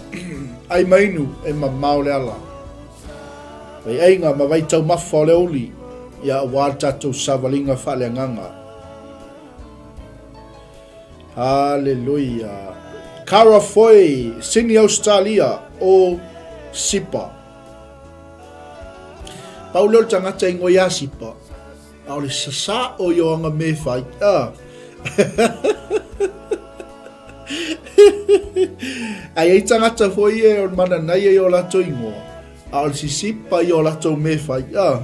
Ai mainu e mamao le ala. Vaiaiga ma vaitaumafa o le aoauli, ia aua le tatou savaliga faaleagaga. Haleluia. Cara Foy, Sydney, Australia, o Sipa. Pau lea o le tagata ingoa ia Sipa, a o le sasā o i o anga me whai. Ah. Ai ai tagata foi e o le mananai i o latou ingoa, a o le sisipa i o latou me whai. Ah.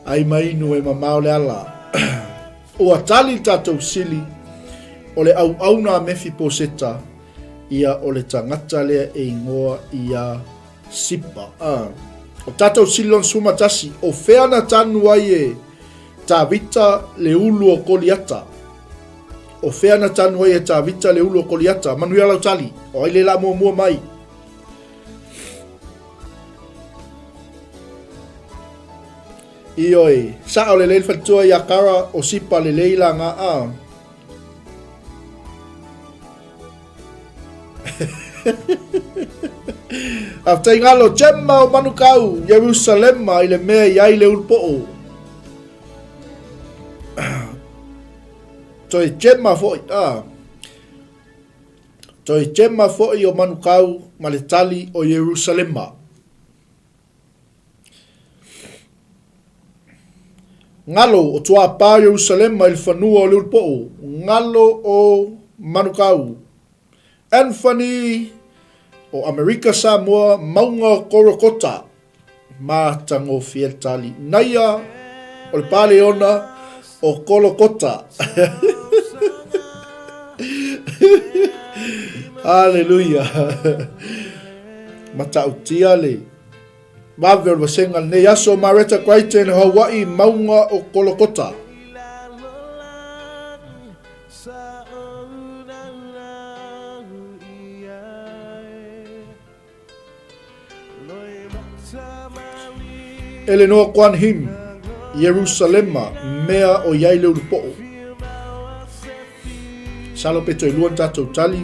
Ai mainu e mamao le ala. Ua tali le tatou sili, o le auauna a Mefiposeta, ia o le tagata lea e ingoa ia Sipa. A. O tatou sili lona 11, o fea na tanu ai e Tavita le ulu o Koliata? O fea na tanu ai e Tavita le ulu o Koliata? Manuia lau tali, o ai le la muamua mai? Ioe, sao lelei le faletua ia Kara o Sipa lelei la nga a. Faafetai ngalo Gemma o Manukau, Yerusalema i le mea i ai le ulupo'o. Toe Gemma foi, a. Toe Gemma foi o Manukau ma le tali o Ierusalema. Ngalo o Tuapā o Ierusalema i le fanua o Leulupo'o, ngalo o Manukau. Anthony o Amerika Samoa, mauga o Korokota. Matagofie le tali. Naia o le Paleona o Kolokota. Haleluia. Matautia le vave o le vasega lenei aso Mareta Crichton Hawaii mauga o Kolokota. Eleanor Kwan Him, Ierusalema, mea o iai le ulupo'o. Masalo pe toe lua ni tatou tali.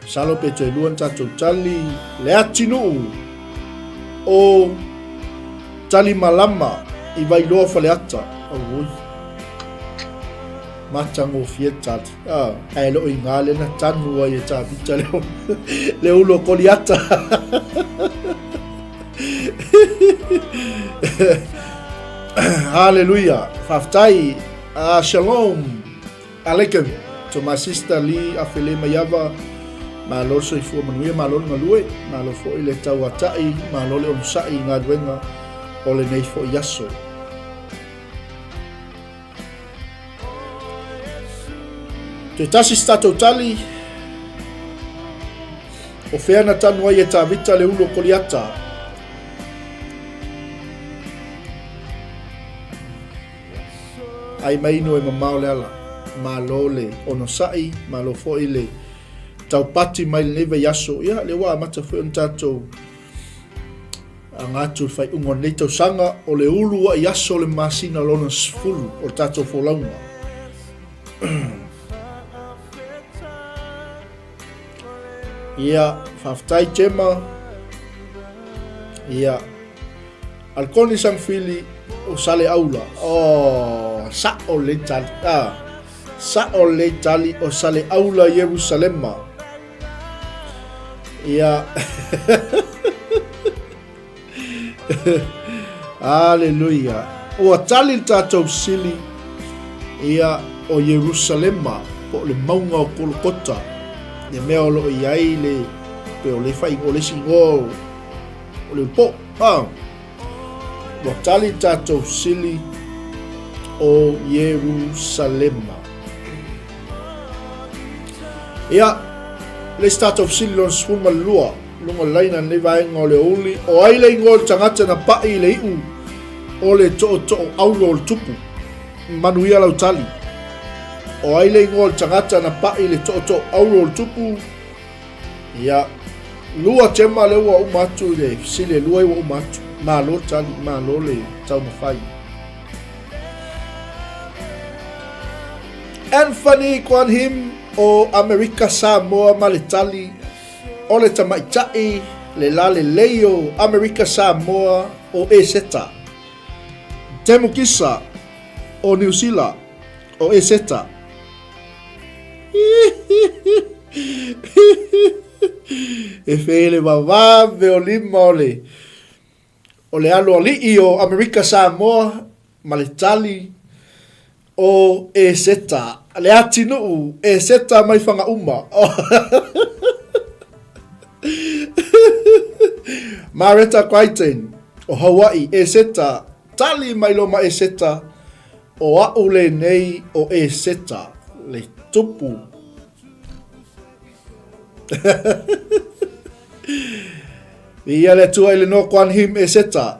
Masalo pe toe lua ni tatou tali. Le atinuu o Talimalama i Vailoa Faleata. Auoi. Matagofie tali. Ah, ae le o iga le na tanu ai e Tavita le, le ulo o Koliata. Hallelujah. Faafetai. Shalom. Aleikum. To my sister Lee Afele Maiava. Malo le soifua manuia, malo le galue, malo foi le tauatai, malo le onosai i galuega o lenei foi aso. Toe tasi se tatou tali. O fea na tanu ai e Tavita le ulu o Koliata? Ai mai inu e mamao le ala. Malo le onosai, malo foi le taupati mai lenei vaiaso. Ia, lea ua amata foi ona tatou Aga atu i le faaiuga o lenei tausaga, o le uluai aso o le masina lona 10 o le tatou folauga. Ia, faafetai Gemma. Ia, Alkoni Sangfili o Saleaula. Oh, sa'o lelei tali. Ah, sa'o lelei tali o Saleaula Ierusalema. Ia. Aleluia. Ua tali le tatou sili ia o Ierusalema po o le mauga o Kolokota. Le mea o lo o i ai le pe o le fai o le isi igoa o le po. Ah. Ua tali tatou sili o Ierusalema. Ia, le isi tatou fesili lona 12, luga o le laina lenei vaega o le aoauli, o ai le igoa o le tagata na paʻi i le iʻu o le tootoo auro o le tupu? Manuia lau tali. O ai le igoa o le tagata na paʻi i le tootoo auro o le tupu? Ia, lua tema lea ua uma atu i le fesili e lua ua uma atu. Malo tali, malo le taumafai. Anthony Kwan Him o Amerika Samoa ma le tali o le tamaitai le lalelei o Amerika Samoa o Eseta. Temukisa o Niu Sila o Eseta. E fele vavave o lima o le o le alo aliʻi o Amerika Samoa ma le tali o Eseta, le atinuu Eseta mai Fagauma. Mareta Crichton o Hawaii, Eseta, tali mai loma Eseta, O aʻu lenei o Eseta, le tupu. Ia le Atua i le no Kwan Him Eseta.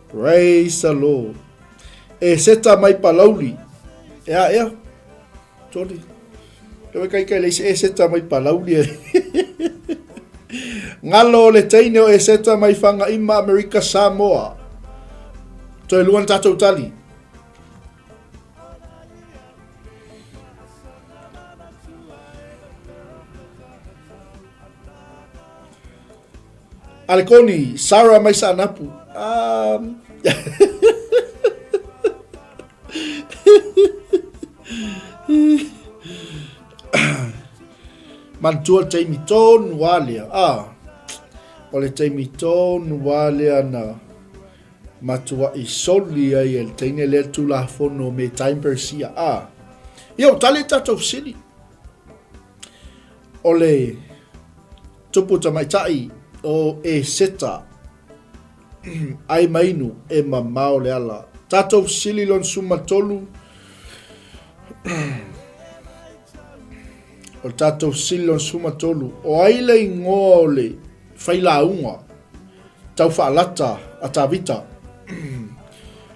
Praise the Lord. Eseta mai Palauli. Ea, ea. Toli. Ewe kai kai leisi Eseta mai Palauli e. Ngalo le teine o Eseta mai Whangaima, Amerika, Samoa. Toe lua na tātou tali. Alekoni, Sarah mai Saanapu. Manatua le taimi tonu wā lea. Ah, o le taimi tonu wā lea na matuaʻi soli ai e le teine lea le Tulafono me Time Persia. Ah, ia o tali tatou fesili. O le tupu tamaitai o Eseta ai mainu e mamao le ala. Tatou fesili lona 13. O le tatou fesili lona 13. O ai le igoa o le failauga tau faalata a Tavita?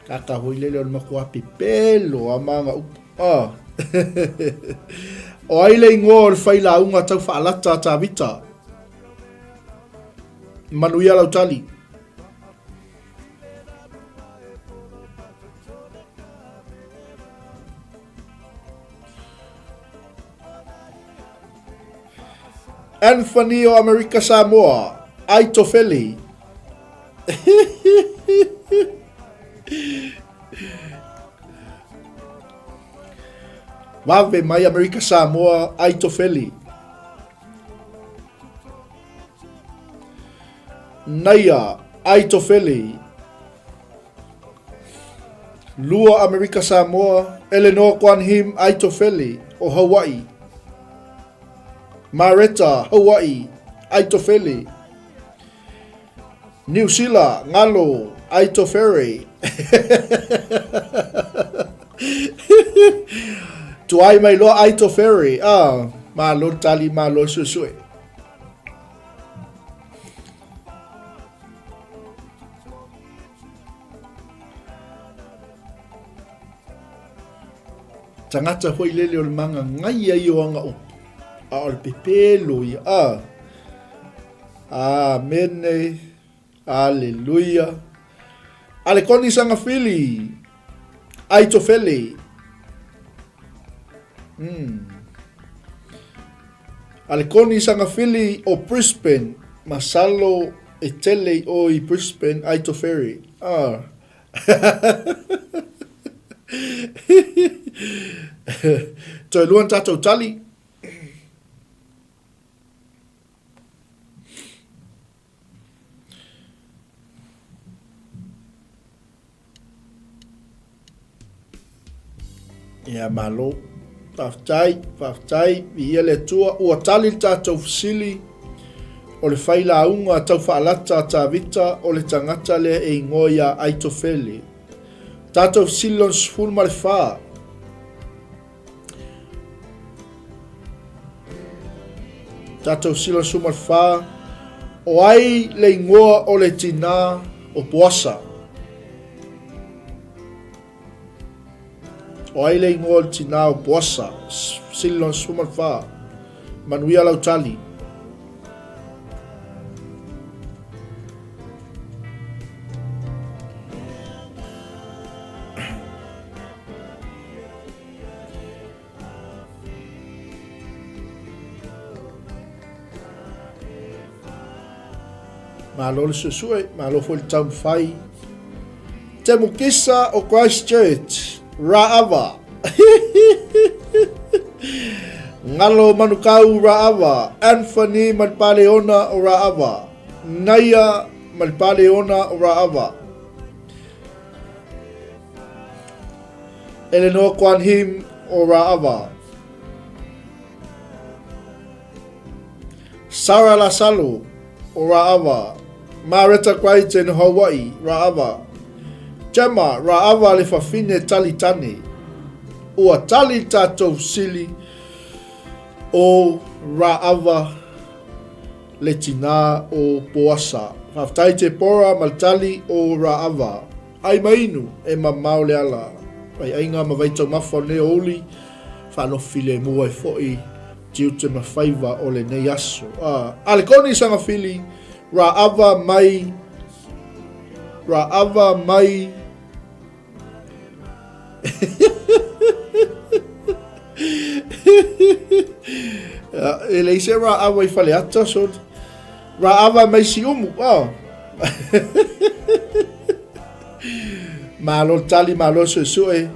Kaka hoi lele o le matua pepelo a manga upu. Ah. O ai le igoa o le failauga tau faalata a Tavita? Manuia lau tali. Anthony o Amerika Samoa, Aitofeli. Vave mai Amerika Samoa, Aitofeli. Naia, Aitofeli. Lua Amerika Samoa, Eleanor Kwan Him Aitofeli o Hauaʻi. Mareta, Hauaʻi, Aitofeli. Niu Sila, Ngalo, Aitofere. Tuai mai loa Aitofere. Ah, malo tali, malo suesue. Tagata foi lele o le manga ngai ai o anga upu. A o le pepelo ia. A. Amene. Aleluia. Ale koni sangafili. Aitofele. Ale koni sangafili o Brisbane. Masalo e tele i o i Brisbane, Aitofere. Ah. Toe lua na tātou tali. Ia, malo. Faafetai, faafetai, viia le Atua. Ua tali le tatou fesili o le failauga tau faalata a Tavita o le tagata lea e igoa ia Aitofele. Tatou fesili lona 14. Tatou fesili lona 14. O ai le igoa o le tinā o Poasa? O ai le igoa o le tinā o Poasa? Fesili lona 14. Manuia lau tali. Malo le suesue, malo foi le taumafai. Te mukisa o Christchurch, Raava. Ngalo Manukau Raava, Anthony Manipaleona o Raava, Naia Manipaleona o Raava. Eleanor Kwan Him o Raava. Sarah Lasalo o Raava. Mareta Crichton o Hawaii, Raava. Gemma, Raava le fafine tali tane. Ua tali tatou sili o Raava le tinā o Poasa. Faafetai Tepora ma le tali o Raava. Ai ma inu, e mamao le ala. Aiaiga ma vaitaumafa o lenei aoauli, faanofo filemu ai foi tiute ma faiva o lenei aso. A, a le koni sagafili, Raava mai, Raava mai, E leai se Raava i Faleata, so Raava mai Siumu. Oh. Malo le tali, malo le suesue,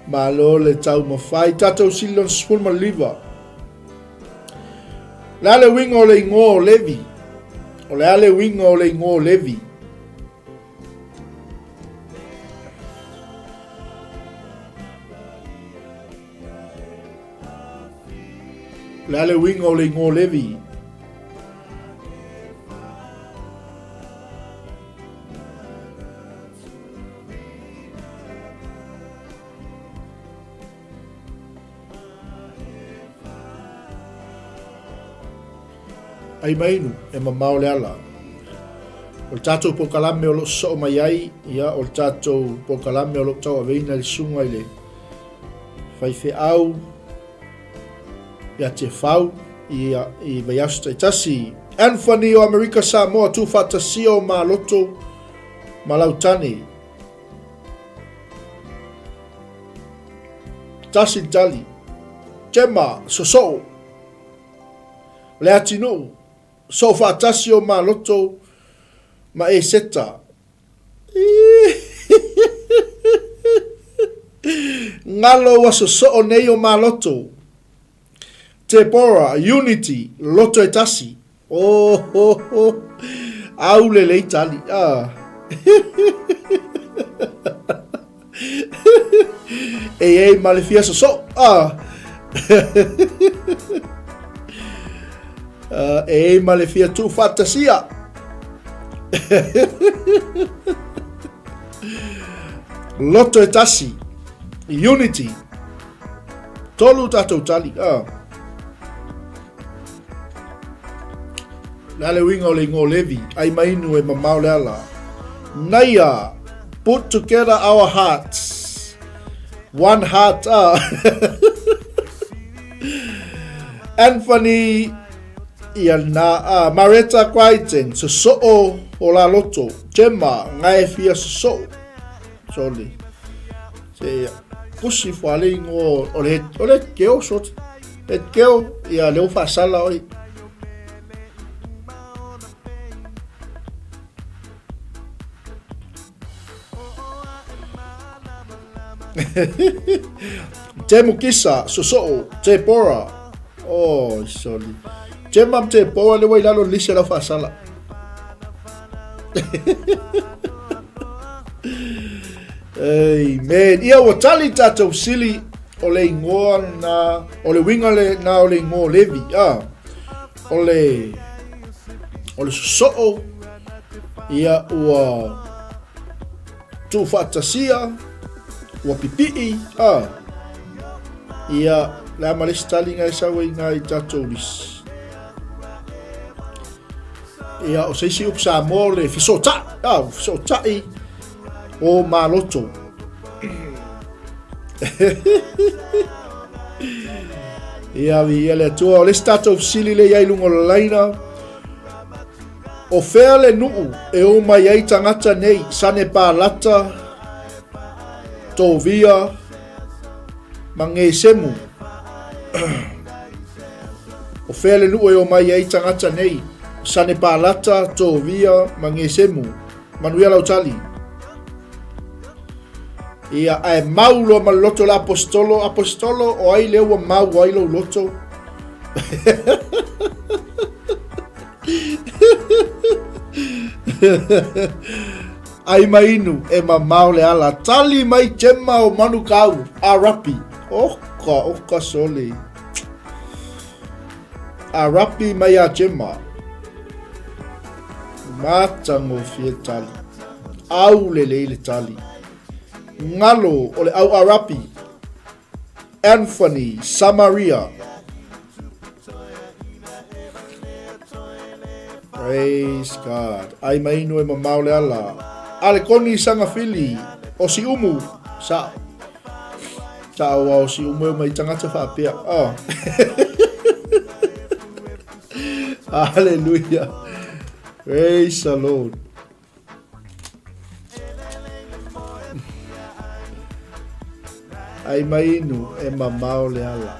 malo le taumafai. Tatou sili lona 19. Le a le uiga o le igoa o Levi? O le a le uiga o le igoa o Levi? O le a le uiga o le igoa o Levi? Ai mainu, e mamao le ala. O le tatou polokalame o lo o sosoo mai ai, ia, o le tatou polokalame o lo o tauaveina i le susuga i le faifeau ia Tefau i, i vaiaso taitasi. Anthony o Amerika Samoa, tuufaatasia o Maloto ma Lautane. Tasi le tali. Gemma, sosoo. Le atinuu, soo faatasi o maloto ma Eseta. Ngalo ua sosoo nei o maloto. Deborah, Unity, loto e tasi. Oh, oh, oh. Au lelei tali. Ah. E i ai ma le fia sosoo. Ah. E i ai ma le fia tuufaatasia. Loto e tasi. Unity. Tolu tatou tali. Ah. Le a le uiga o le igoa o Levi, ai mainu e mamao le ala. Naia, put together our hearts. One heart, ah. Anthony, ia na, ah. Mareta Crichton, sosoo o la loto. Gemma, ngae fia sosoo. Sorry. Se kusi fua le ingoa o le o le keo sort. E keo ia leo faasala oi. Te mukisa, sosoo, te pora. Oh, sorry. Te mam te pora le wai lalo lise la faasala. Amen. Ia ua tali tatou sili o le ingoa na, o le winga le na o le ingoa o Levi. Ah, o le, o le sosoo, ia ua tuufaatasia, ua pipii, ah, ia le ama le isi tali ngai sau ai ngai tatou lisi. Ia, o se isi upu Samoa o le fesootai, ah, fesootai o maloto. Ia, vi ia le Atua, o le isi tatou fesili le iai luga o le laina, o fea le nuu e o mai ai tagata nei, sane palata, tovia, ma Gesemu. O fea le nuu e omai ai tagata nei, Sanepalata, Tovia ma Gesemu. Manuia lau tali. Ia, ae mau loa ma le loto o le aposetolo, aposetolo, o ai lea ua mau ai lou loto? Ai ma inu, e mamao le ala. Tali mai Gemma o Manukau, a Rapi. Oka, oka sole. A Rapi mai a Gemma. Matagofie tali. Au lelei le tali. Ngalo o le au a Rapi. Anthony Samaria. Praise God. Ai mai inu e mamao le ala. A le koni sangafili o si umu. Sa. Sa o o si umu e mai tangata whaapea. Oh. Hallelujah. Praise the Lord. Ai mai inu e mamao le ala.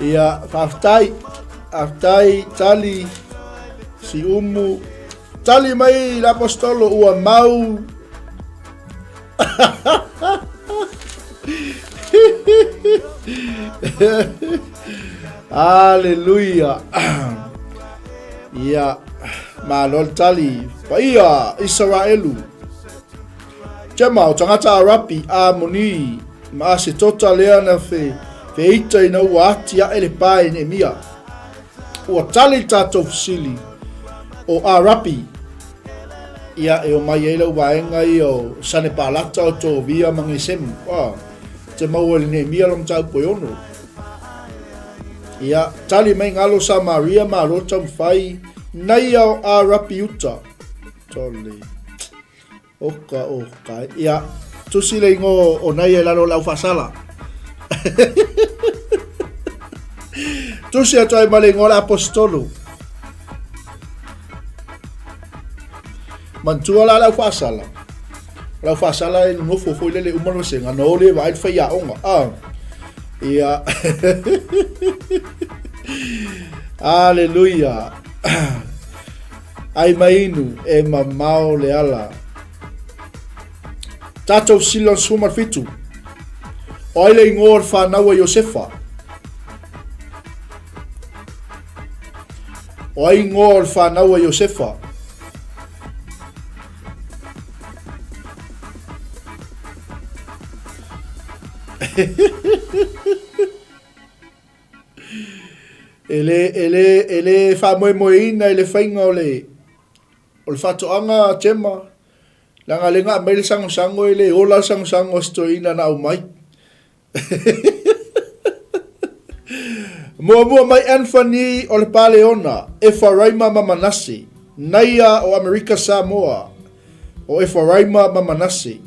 Ia, faafetai, faafetai tali si umu Tali mai le aposetolo ua mau. Aleluia. Ia, malo le tali. Paia Isaraelu. Tema o tagata Arapi, Amoni, ma Asetota lea na fe, feita ina ua ati ae le pa e Neemia. Ua tali le tatou fesili o Arapi, ia e omai ai lau vaega ia o Sanepalata, o Tovia ma Gesemu. Ah, te maua i le Neemia lo mataupu e ono. Ia, tali mai ngalo Samaria malo taumafai, naia o Arapi uta. Tole. Oka, oka. Ia, tusi le ingoa o Naia i lalo o le aufaasala. Tusi atu ai ma le ingoa o le aposetolo. Manatua la le au faasala, o le au faasala e nonofo foi lele uma le vasega, na o le vaai le faiaoga. Ah. Ia. Aleluia. Ai mainu e mamao le ala. Tatou sila 17. O ai le ingoa o le whanau a Iosefa? O ai ingoa o le whanau a Iosefa? E le, e le, e le faamoemoeina i le faiga o le, o le faatoaga a Gemma, leaga le na aumai le sagosago e le ola le sagosago a si toeaina na aumai. Muamua mai Anthony o le Paleona, Efaraima ma Manase, Naia o Amerika Samoa, o Efaraima ma Manase,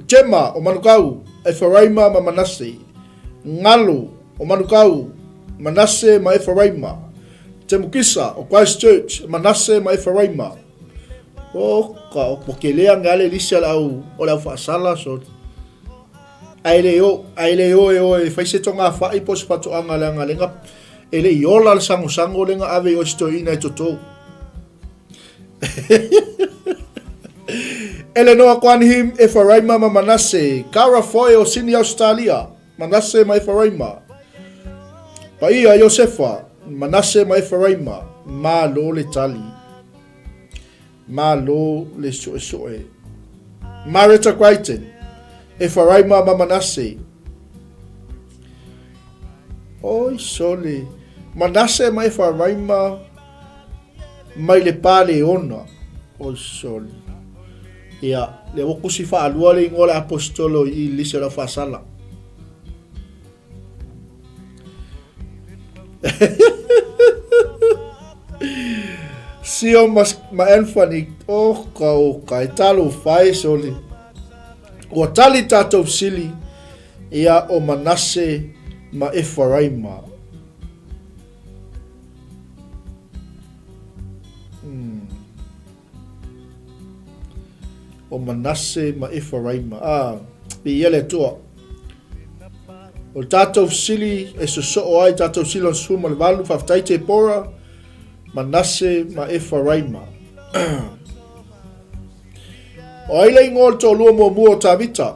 Jema o Manukau, Efaraima ma Manase, Ngalo o Manukau, Manase ma Efaraima, Temukisa o Christchurch, Manase ma Efaraima. O ka o kelea ngale lisi o le au faasala so Ae le o, ae le o e oe e fai se togafai po o se fatoaga leaga lega e le i ola le sagosago lega ave i oe se toeaina e toto. Elenoa Kwan Him, Efaraima ma Manase, Kara Foe o Sini Ausetalia, Manase ma Efaraima. Paia Iosefa, Manase ma Efaraima, malo le tali. Malo le suesue. Mareta Crichton, Efaraima ma Manase. Oi sole, Manase ma Efaraima mai le Paleona. Oi sole. Ia, le ua kusi whaalua le ingoa le apostolo i lisi o lau whaasala. Sio ma, ma Anthony, oh ka o ka, e talo whae soli. Ua tali tātou sili, ia o Manase ma Ephraima. Hmm. O Manase ma Efaraima. A, viia le Atua. O le tātou fesili e sosoo ai tātou sila 18, faafetai Tepora, Manase ma Efaraima. O ai le ingoa o le toalua muamua o Tavita?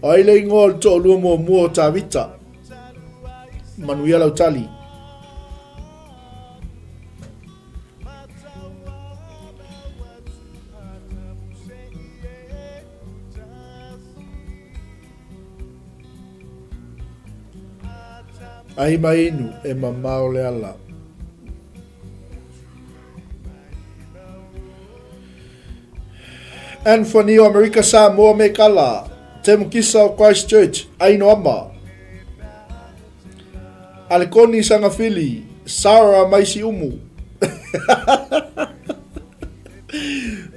O ai le ingoa o le toalua muamua o Tavita? Manuia lau tali. Ai mai inu e mamao le ala. Anthony o Amerika Samoa me Kala, Temukisa o Christchurch, Ainoama. Alekoni Sangafili, Sarah mai Siumu.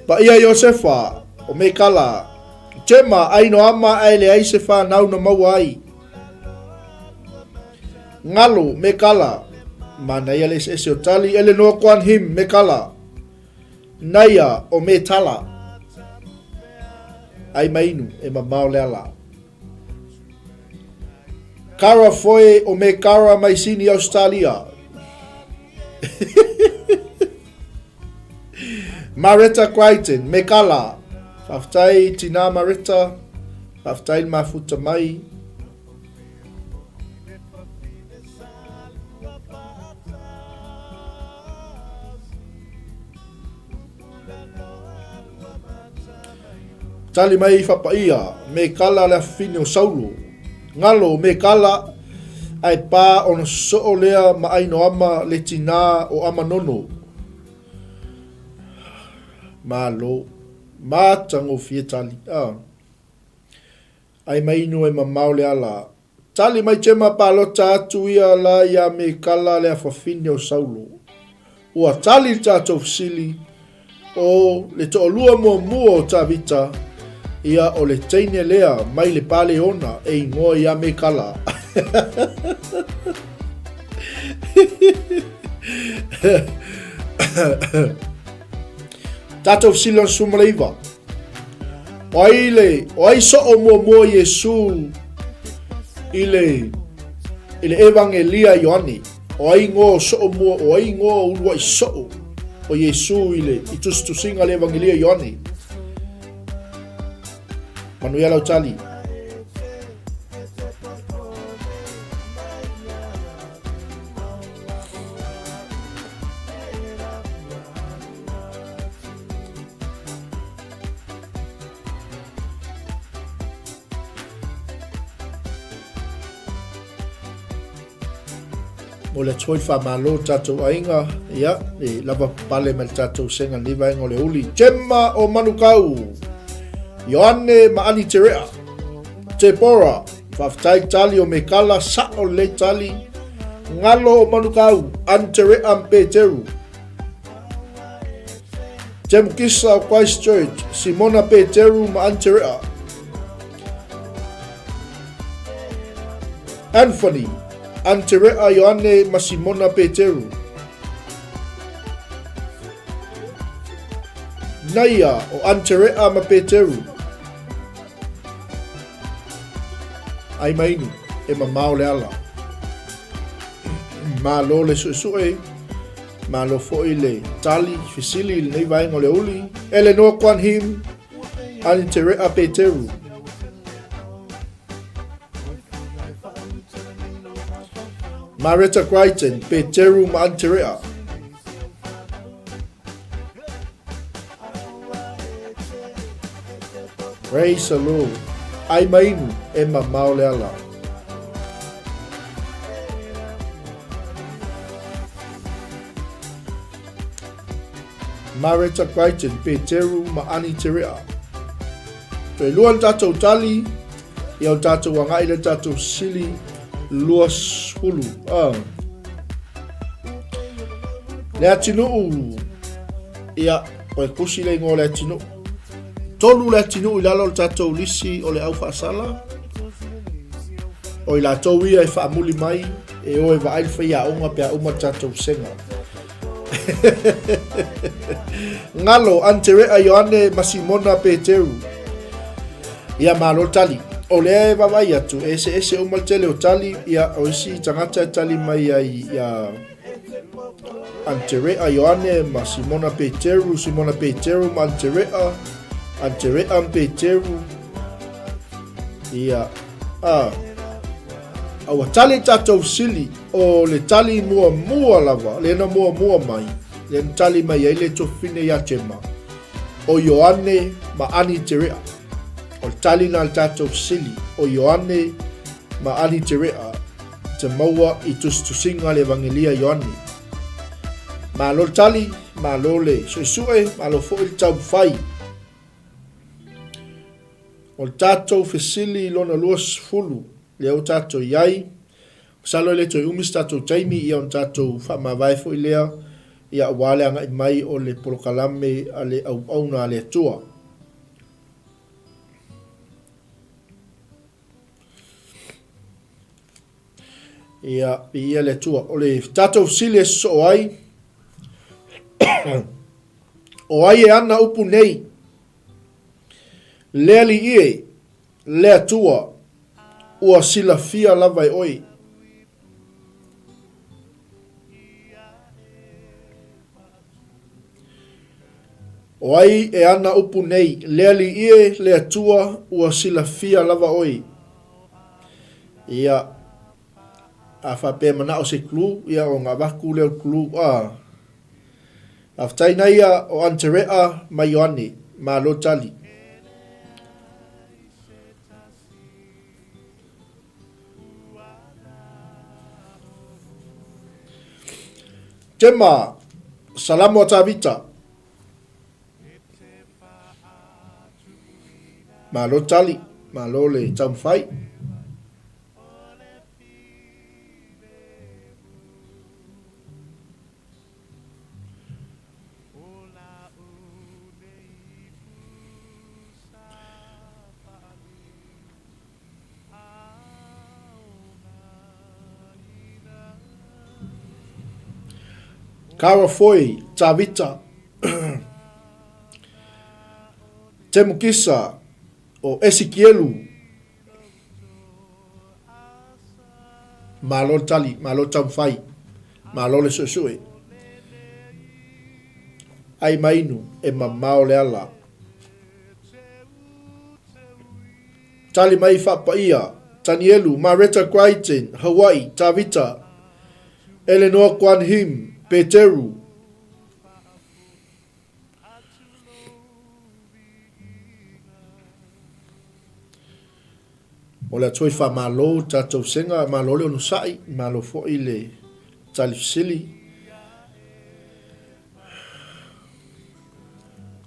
Paia Iosefa o Mekala, Jema Ainoama ae leai se whanau na maua ai. Ngalo Mekala, manaia le eseese o tali, Eleanor Kwan Him Mekala, Naia o Metala. Ai mainu e mamao le ala. Kara Foe o me Kara mai Sini Australia. Mareta Crichton, me Kala. Whawhtai tina Mareta. Whawhtai mafuta mai. Tali mai i Whapaia, me kala le afafine o Saulo. Ngalo, me kala, ae pā ona sosoo lea ma Ainoama le tinā o Amanono. Malo. Matagofie tali. Ah. Ai mai inu e mamao le ala. Tali mai Jema palota atu ia la ia Mikala le afafine o Saulo. Ua tali le tatou fesili, o le toalua muamua o Tavita, ia o le teine lea mai le Paleona e ingoa ia Mikala. Tatou fesili lona 19. O ai le, o ai soo muamua Iesu i le, i le Evangelia Ioane? O ai ngoa soo mua, o ai ngoa uluai soo o Iesu i le i tusitusiga le Evangelia Ioane? Manuia lau tali. Mo le atu foi le faamalo i tatou aiga, ia, e lava pale mai le tatou sega lenei vaega o le uli. Gemma o Manukau, Ioane ma Ani Terea, Tebora, faafetai tali o Mekala, sa'o lelei tali, Ngalo o Manukau, Anterea ma Peteru, Temukisa o Christchurch, Simona Peteru ma Anterea, Anthony, Anterea Ioane ma Simona Peteru. Naia o Anterea ma Peteru. Ai mainu, e mamao le ala. Malo le suesue, malo foi le tali fesili i lenei vaega o le uli. Eleanor Kwan Him, Anterea Peteru. Mareta Crichton, Peteru ma Anterea. Praise the Lord. Ai mainu, e mamao le ala. Mareta Crichton, Peteru ma Ani Terea. Toe lua le tatou tali, ia o tatou agai le tatou sili 20. Ah. Le atinuu, ia, koe kusi le ingoa o le atinuu. Tolu le atinuu i lalo o le tatou lisi o le au faasala. O i latou ia e faamuli mai, e o e vaai le faiaoga pe a uma le tatou sega. Ngalo, Anterea, Ioane ma Simona Peteru. Ia malo tali. O lea e vaavaai atu, e eseese uma le tele o tali, ia o isi tagata e tali mai ai ia Anterea, Ioane ma Simona Peteru, Simona Peteru ma Anterea, Anterea ma Peteru. Ia, a, a ua tali tatou sili O le tali muamua lava, lea na muamua mai, lea na tali mai ai le tuafafine ia Tema, o Ioane ma Aniterea. O le tali na le tatou fesili, o Ioane ma Aniterea te maua i tusitusiga le Evangelia Ioane. Malo le tali, malo le suesue, malo foi le taumafai. O le tatou fesili lona 20, lea ua tatou i ai, Masalo e le toe umi se tatou taimi ia ona tatou faamavae foi lea ia aua le agai mai o le polokalame a le auauna a le Atua. Ia, viia le Atua. O le tatou fesili e sosoo ai, o ai e ana upu nei? Le Alii e, Le Atua, ua silafia lava e oe. O ai e ana upu nei, Le Alii e, le Atua, ua silafia lava oe. Ia, a faapea manao se clue, ia ona avatu lea o le clue, a. Faafetai naia o Anterea ma Ioane. Malo tali. Tema, Salamo a Tavita. Malo tali, malo le taumafai. Kara Foi, Tavita, Temukisa, o Esikielu. Malo le tali, malo le taumafai, malo le suesue. Ai mainu, e mamao le ala. Tali mai faapaia, Tanielu, Mareta Crichton, Hawaii, Tavita, Eleanor Kwan Him, Peteru. O le Atua i faamalo tatou sega, malo le onosai, malo foi le tali fesili.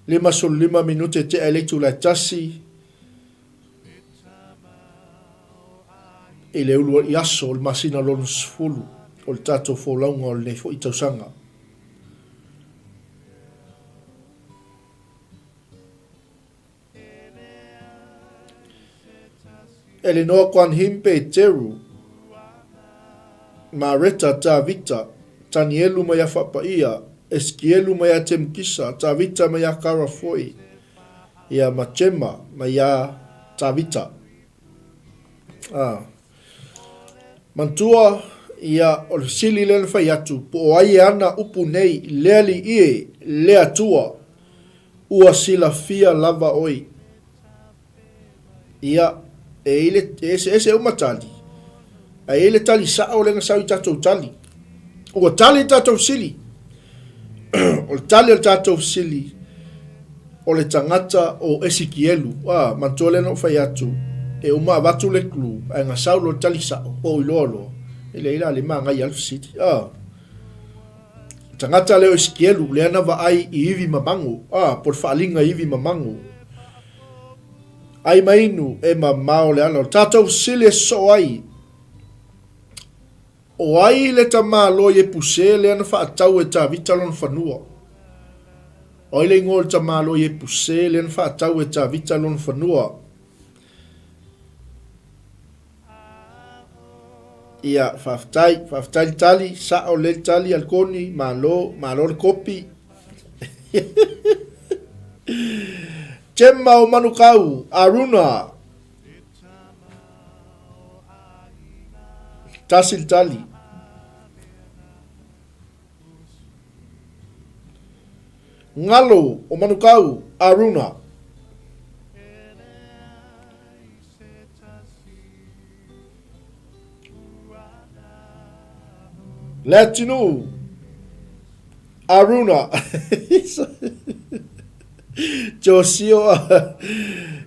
55 minute tea i le itula e tasi i le uluai aso o le masina lona 10 o le tatou folauga o lenei foi tausaga. Elenoa Kwan Him Peteru, Mareta Tavita, Tanielu mai a Faapaia, Eskielu mai a Temukisa, Tavita mai a Karafoi, ia ma Chema mai a Tavita. Ah. Mantua, ia, o le fesili lea na fai atu, po o ai e ana upu nei, le Alii e, le Atua, ua silafia lava oe. Ia, e i le, e eseese uma tali, ae i ai le tali sao lea na sau i tatou tali. Ua tali le tatou fesili. O le tali o le tatou fesili, o le tagata o Esikielu. A, manatua lea na ou fai atu, e uma avatu le clue, ae na sau loa le tali sao, ua ou iloa loa, e leai la, le manaia lava le fesili. A, tagata lea o Esikielu, lea na vaai i ivi mamago, a, po o le faaaliga i ivi mamago. Ai ma inu, e mamao le ala. O le tatou fesili e sosoo ai, O ai le tamāloa Iepuse lea na faatau e Tavita lona fanua? O ai le igoa o le tamāloa Iepuse lea na faatau e Tavita lona fanua? Ia, faafetai, faafetai le tali, sao lelei le tali a le Koni, malo, malo le kopi. Gemma o Manukau, Aruna. Tasi le tali. Ngalo o Manukau, Aruna. Leatinuu, Aruna. Josio,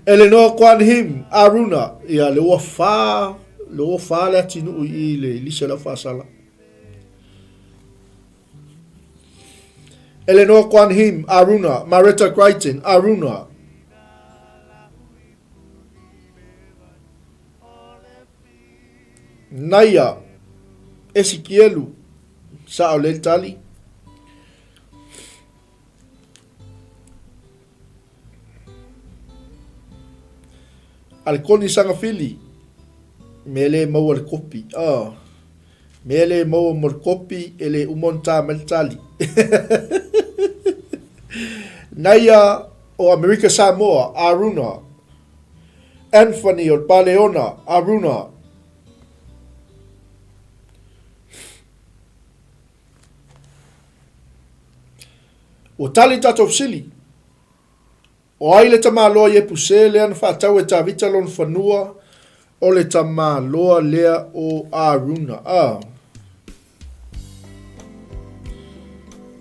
Eleanor Kwan Him, Aruna. Ia, le ua whā, le ua whā Leatinuu i le lisa lau whaasala. Eleanor Kwan Him, Aruna. Maretta Crichton, Aruna. Naia, Esikielu, sao le tali. A le Koni Sagafili, mea le maua le kopi. Oh. Mea le maua mo le kopi, e le uma ona tā mai le tali. Naia o Amerika Samoa, Aruna. Anthony o le Paleona, Aruna. Ua tali tatou fesili. O ai le tamaloa Iepuse lea na faatau e Tavita lona fanua? O le tamaloa lea o Aruna. Ah.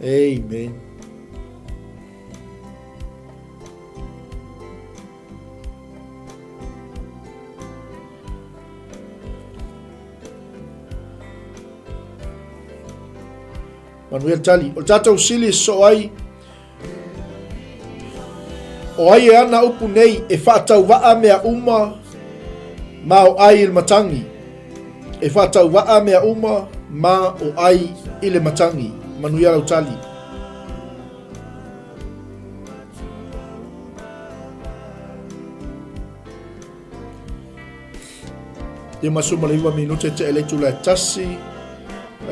Amen. Manuia le tali. O le tatou sili e sosoo ai, o ai e ana upu nei e faatauvaa mea uma ma o ai i le matangi. E faatauvaa mea uma ma o ai i le matangi. Manuia lau tali. 59 minute te ele tula e tasi.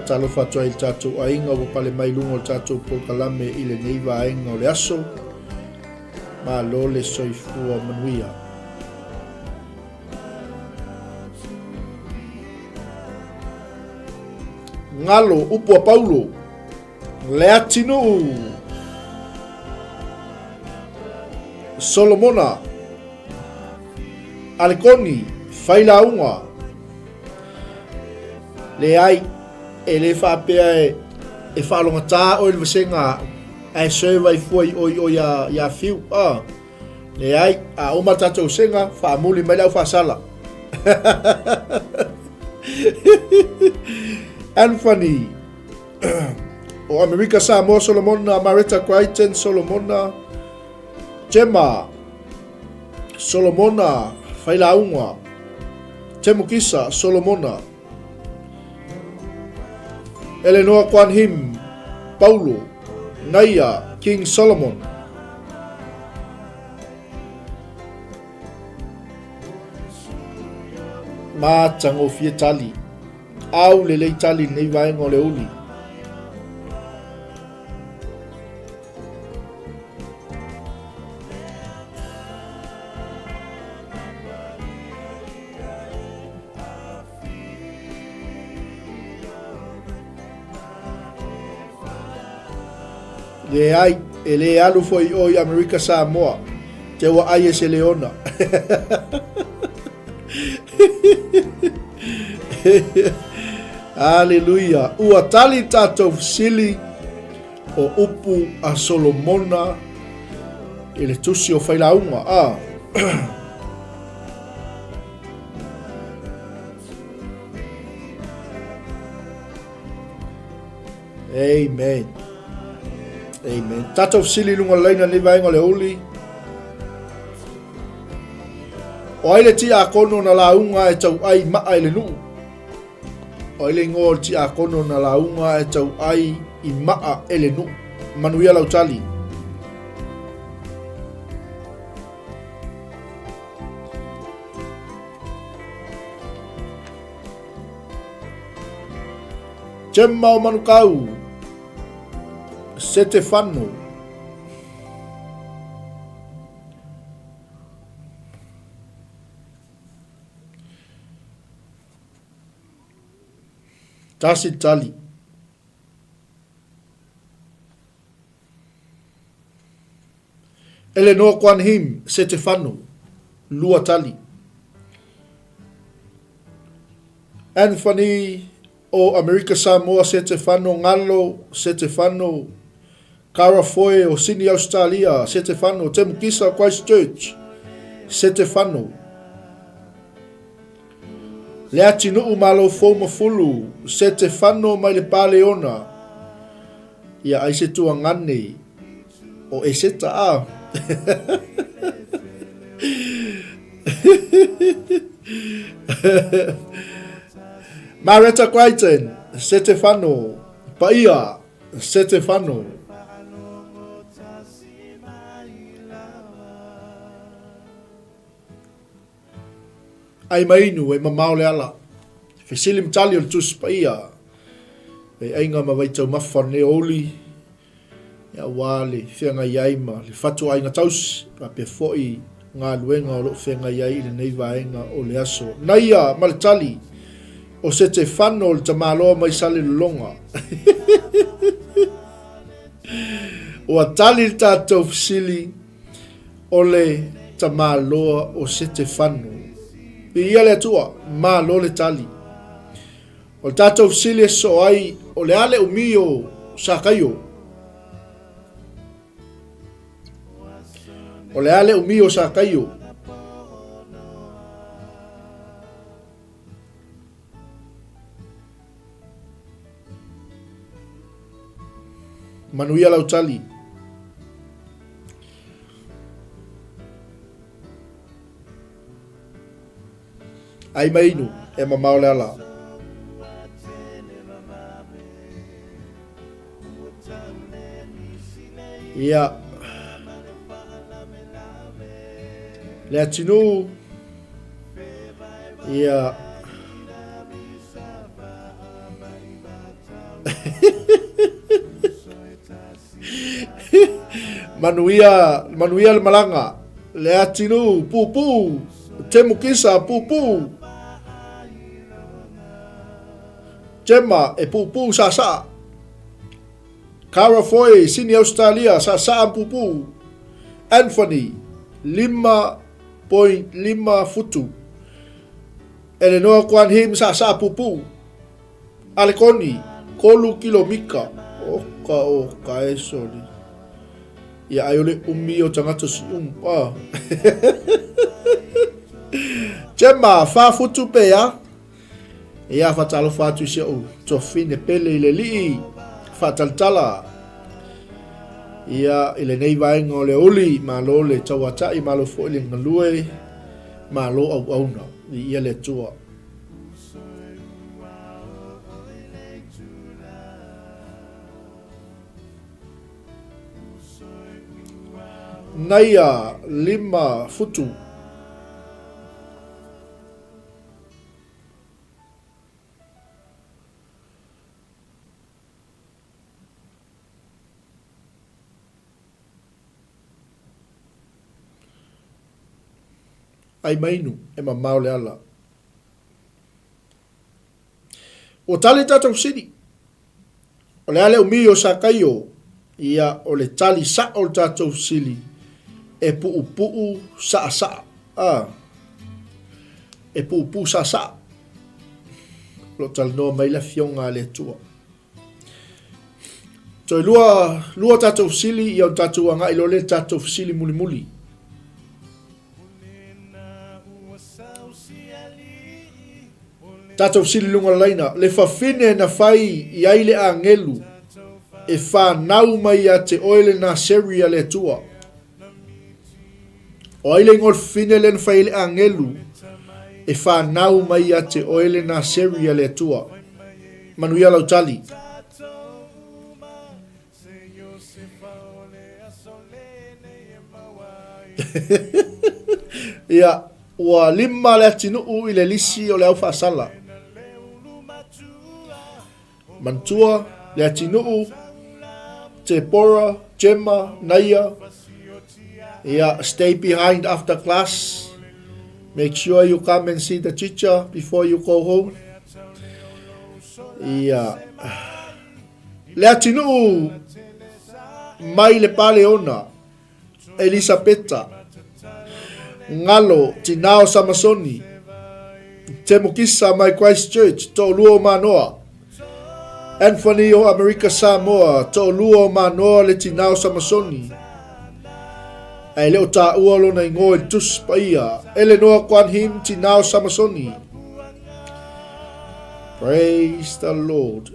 Faatalofa atu ai i le tatou aiga ua pale mai i luga o le tatou polokalame i lenei vaega o le aso. Malo le soifua manuia. Galo, upu a Paulo, Leatinuu, Solomona, Alekoni, Failauga. Leai, e le faapea e, e faalogata oe le vasega ae serve ai fua i oi oi ia, ia Fiu. Ah. Leai, a uma le tatou sega, faamuli mai le au faasala. Anthony, o Amerika Samoa Solomona, Mareta Crichton Solomona, Gemma Solomona Failauga, Temukisa Solomona, Elenoa Kwan Him, Paulo, Naia, King Solomon. Matagofie tali. Au lelei tali lenei vaega o le uli. Leai, e le alu foi i o i Amerika Samoa. Te ua ai e se leona. Aleluia. Ua tali tatou fesili o upu a Solomona i le tusi o Failauga. Ah. Amen. Amen. Tatou fesili i luga o le laina nei vaega o le uli. O ai le tiakono na lauga e tau ai maa i le nuu? O ai le ingoa o le tiakono na lauga e tau ai i maa e le nuu? Manuia lau tali. Gemma o Manukau, Setefano. Tasi tali. Eleanor Kwan Him, Setefano, Lua Tali. Anthony o Amerika Samoa, Setefano, Ngalo, Setefano, Cara Foe o Sydney, Australia, Setefano, Temukisa o Christchurch, Setefano. Leatinuu Malo Fou ma Fulu, Setefano mai le Paleona. Ia ai se tuagane o Eseta a. Mareta Crichton, Setefano, Paia, Setefano. Ai mainu e mamao le ala. Fesili ma tali o le Tusi Paia. E aiga ma vaitaumafa o lenei aoauli, aua le feagai ai ma le fatuaiga tausi, faapea foi galuega o lo o feagai ai i lenei vaega o le aso. Naia ma le tali o Setefano le tamaloa mai Salelologa. Ua tali le tatou fesili. O le tamaloa o Setefano. Viia le Atua, malo le tali. O le tatou fesili e sosoo ai, o le a le umi o Sakaio? O le a le umi o Sakaio? Manuia lau tali. Ai mai inu, e mamao le ala. Ia. Le atinuu. Ia. Manuia, manuia le malaga. Leatinuu, puupuu. Temukisa, puupuu. Gemma, e puupuu saasaa. Cara Foy, Sini Ausetalia, saasaa ma puupuu. Anthony, 5.5 futu. Elenoa Kuan Him, saasaa puupuu. Alekoni, kolu kilomika. Oka oka e soli. Ia ai o le umi o tagata si um. Ah. Gemma, fa futu pe a. Ia whatalofa atu i si ou tuafine pele i le lii whaatalatala. Ia i lenei vaega o le uli, malo le tauatai, malo foi le galue, malo auauna. I ia le Atua. Naia lima futu. Ai mainu e mamao le ala. Ua tali tatou fesili. O le a le umi o Sakaio? Ia, o le tali sa'o o le tatou fesili, e puupuu saasaa. A. E puupuu saasaa. O lo o talanoa mai le Afioga a le Atua. Toe lua, lua tatou fesili, ia o tatou agai loa lea i le tatou fesili mulimuli. Tatou fesili i luga o le laina, le fafine na fai i ai le agelu e fanau mai ia te oe le Naseri a le Atua. O ai le igoa o le fafine lea na fai ai le agelu e fanau mai ia te oe le Naseri a le Atua? Manuia lau tali. Ia, ua lima le atinuu i le lisi o le au faasala. Manatua, le atinuu, Tepora, Gemma, Naia. Ia, stay behind after class. Make sure you come and see the teacher before you go home. Ia. Le atinuu mai le Paleona, Elisapeta, Ngalo, tinā o Samasoni, Temukisa mai Christchurch, toʻolua o Manoa, Anthony o Amerika Samoa, toʻolua o Manoa le tinā o Samasoni, a e le o taua lona igoa i le Tusi Paia, Elenoa Kuan Him, tinā o Samasoni. Praise the Lord.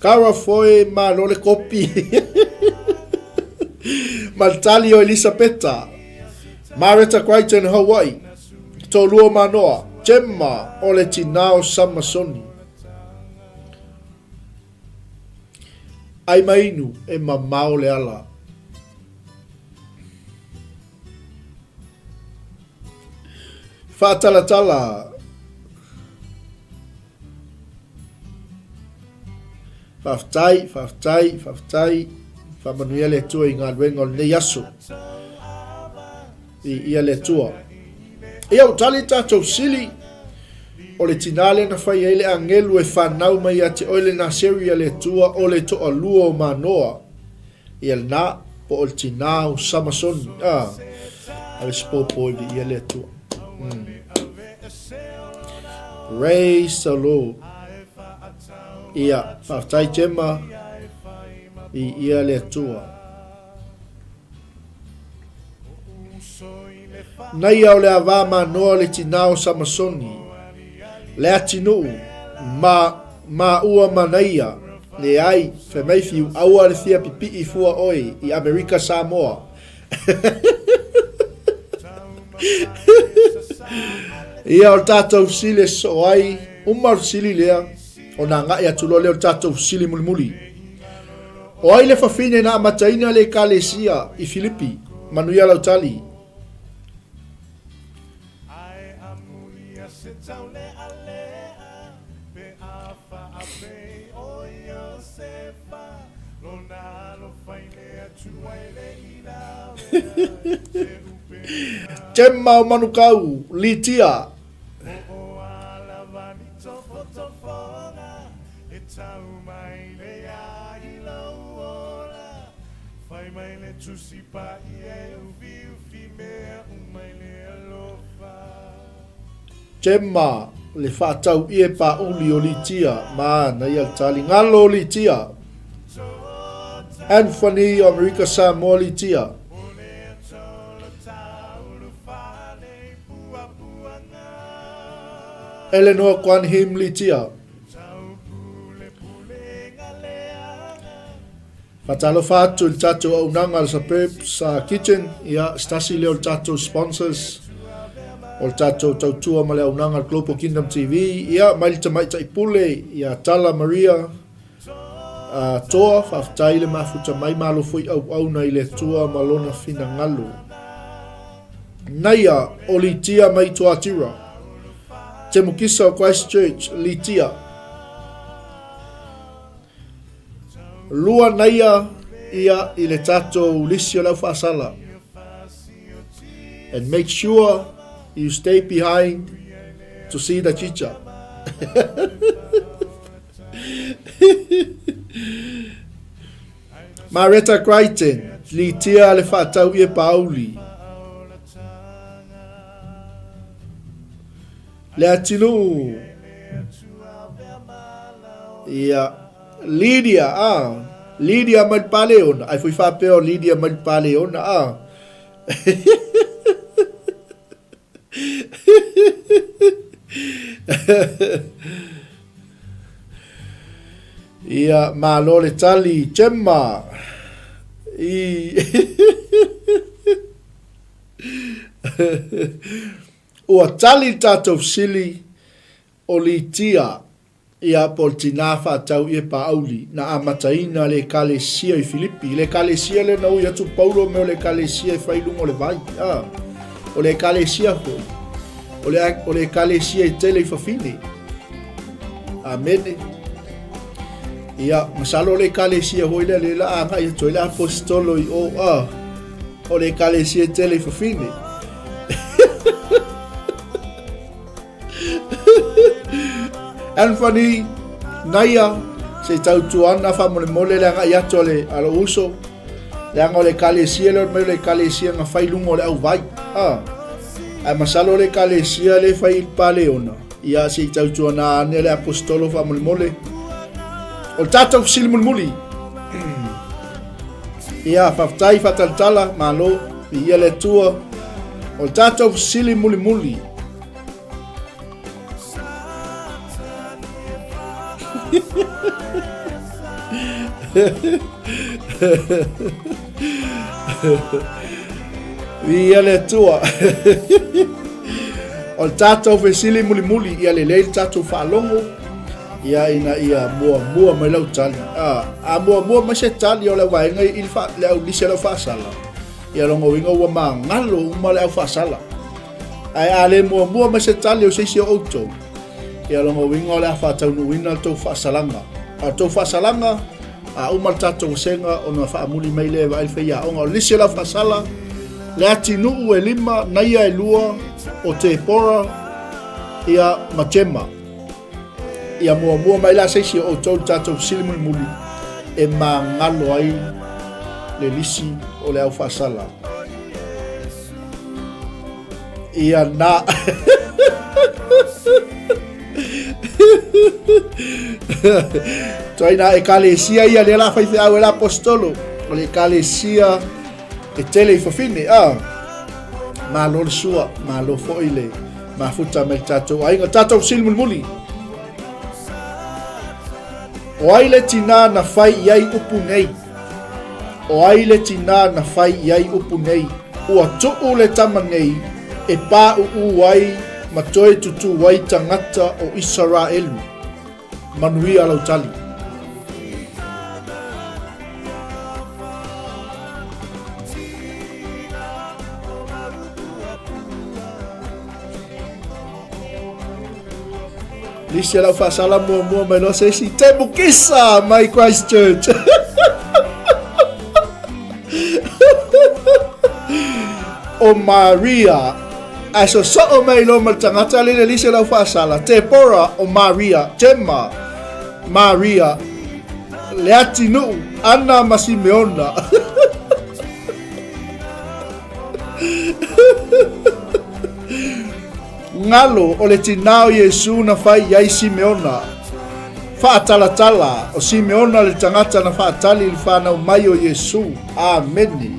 Kara foe malo le kopi. Ma le tali o Elisapeta. Mareta Crichton Hawaii. Toʻalua o Manoa. Gemma o le tinā o Samasoni. Ai ma inu e mamao le ala. Faatalatala. Faafetai, faafetai, faafetai. Faamanuia le Atua i galuega o lenei aso. I ia le Atua. Ia ua tali tatou sili o le tinā lea na fai ai le agelu e fanau mai ia te oe le Naseri a le Atua o le toalua o Manoa. Ia lena, po o le tinā o Samasoni. Ah, ave se pōpō i viia le Atua. Mm. Praise the Lord. Ia, faafetai Gemma i ia le Atua. Naia o le avā manoa le tinā o Samasoni, le atinuu, ma, maua ma naia, leai, fai mai fiu, aua le fia pipii fua oe i Amerika Samoa. Ia, o le tatou fesili e sosoo ai, uma le fesili lea, ona agai atu loa lea o le tatou fesili mulimuli. O ai le fafine na amataina le Ekalesia i Filipi? Manuia lau tali. Gemma o Manukau, Litia. Gemma, le faatau ie paauli o Litia, manaia le taligalo o Litia. Anthony o Amerika Samoa Litia. Eleanor Kwan Him Litia. Faatalofa atu i le tatou auaunaga a le Suburbs Kitchen, ia, se tasi lea o le tatou sponsors o le tatou tautua ma le auaunaga a le Global Kingdom TV, ia, mai le Tamaitai Pule ia Tala Maria uh, Toa, faafetai le mafuta mai, malo foi auauna i le Atua ma lona finagalo. Naia o Litia mai Tuatira, Temukisa o Christchurch, Litia. Luanaia ia i le tatou lisi o le au faasala. And make sure you stay behind to see the teacher. Mareta Crichton, litia le whaatau ie Pauli. Le atinuu. Ia, Lydia, ah. Lydia mai le Paleona. Ai foi faapea o Lydia mai le Paleona, ah. Ia, malo le tali, Gemma. I... Ua tali le tatou fesili o Litia ia po o le tinā faatau ie Paauli na amataina le Ekalesia i Filipi. Le Ekalesia lea na ui atu Paulo me o le Ekalesia e fai i luga o le vai. A, o le Ekalesia foi. O le, o le Ekalesia e tele i fafine. Amene. Ia, masalo o le Ekalesia foi lea le la agai atu ai le apostolo i o, a, o le Ekalesia e tele i fafine. Anthony, Naia, se i tautua ana faamolemole le agai atu a le, a lou uso. Leaga o le ekalesia lea mai o le ekalesia na fai luga o le auvai. Ah. Ae masalo le ekalesia le fai i le Paleona. Ia se i tautua na ane le apostolo faamolemole. O le tatou fesili mulimuli. Ia, faafetai faatalatala, malo, viia le Atua. O le tatou fesili mulimuli. Viia le Atua. O le tatou fesili mulimuli, ia lelei le tatou faalogo, ia ina ia muamua mai lau tali. A, a muamua mai se tali o le vaega i le, fa, le au lisi a lau faasala, ia lona uiga ua magalo uma le au faasala. Ae a le muamua mai se tali o se isi o outou, ia lona uiga o le a faataunuuina le tou faasalaga. A o le tou faasalaga, a uma le tatou vasega ona faamuli mai lea e vaai le faiaoga. O le lisi o le au faasala, le atinuu e lima, naia e lua, o Tepora, ia ma Jema. Ia muamua mai la se isi o outou le tatou fesili mulimuli e magalo ai le lisi o le au faasala. Ia na. Tuaina ekalesia ia lea la faifeau e la apostolo. O le ekalesia e tele i fafine. Ah. Malo le sua, malo foi le mafuta mai le tatou aiga. Tatou fesili mulimuli. O ai le tinā na fai i ai upu nei? O ai le tinā na fai i ai upu nei? Ua tuu le tama nei e pāʻuʻū ai ma toe tutū ai tagata o Isaraelu. Manuia lau tali. Lisi lau faasala muamua mai loa se isi Tebukisa mai Christchurch. o Maria. Ae sosoo mai loa ma le tagata le le lisi o le au faasala, Tepora o Maria, Tema, Maria, Leatinuu, Ana ma Simeona. Galo o le tinā o Iesū na fai i ai Simeona. Faatalatala, o Simeona le tagata na faatali i le whanau mai o Iesū. Amene.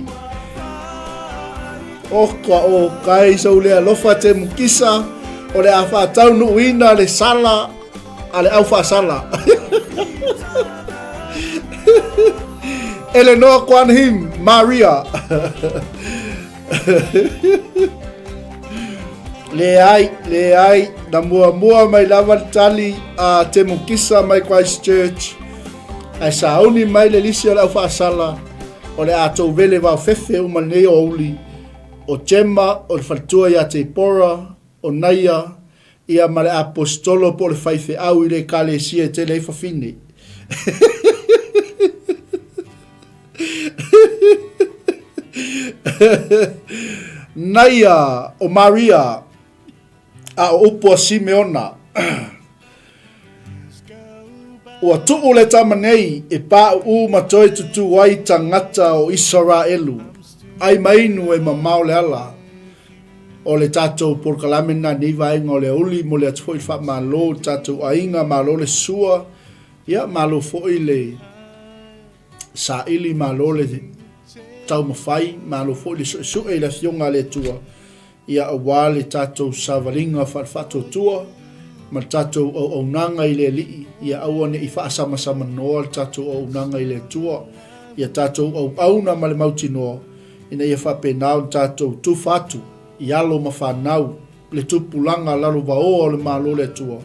Oka o kai sou le alofa te mukisa o le a faataunuuina le sala a le au faasala. Eleanor Kwan Him, Maria. Leai, leai, na muamua mai lava le tali a Te Mukisa mai Christchurch, ae sauni mai le lisi o le au faasala, o le a tou vele vaofefe uma lenei aoauli, o Gemma, o le faletua ia Tepora, o Naia, ia ma le aposetolo po o le faifeau i le ekalesia e tele ai fafine. Naia o Maria, a o upu a Simeona. Ua tuu le tama nei e paʻuʻu ma toe tutū ai tagata o Isaraelu, ai mainu e mamao le ala. O le tatou polokalame lena nei vaega o le aoauli, momoli atu foi le faamalo i le tatou aiga, malo le sua, ia malo foi le saili, malo le taumafai, malo foi le suesue i le Afioga a le Atua, ia aua le tatou savaliga faale-faatuatua ma le tatou auaunaga i le Alii, ia aua ne i faasamasamanoa le tatou auaunaga i le Atua, ia tatou auauna ma le mautinoa, ina ia faapena ona tatou tufa atu i alo ma fanau le tupulaga lalovaoa o le Malo o le Atua,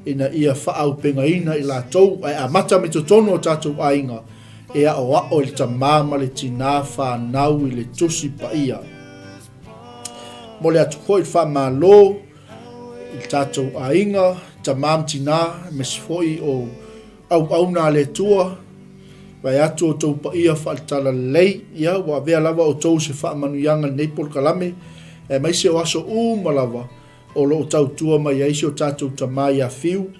ina ia faaaupegaina i latou ae amata mai totonu o tatou aiga e aoao i le tamā ma le tinā fanau i le Tusi Paia. Momoli atu foi le faamalo i le tatou aiga, tamā ma tinā, aemaise foi o auauna a le Atua, vae atu outou paia faale-talalelei, ia ua avea lava outou se faamanuiaga i lenei polokalame, aemaise o aso uma lava o lo o tautua mai ai si o tatou tama ia Fiu,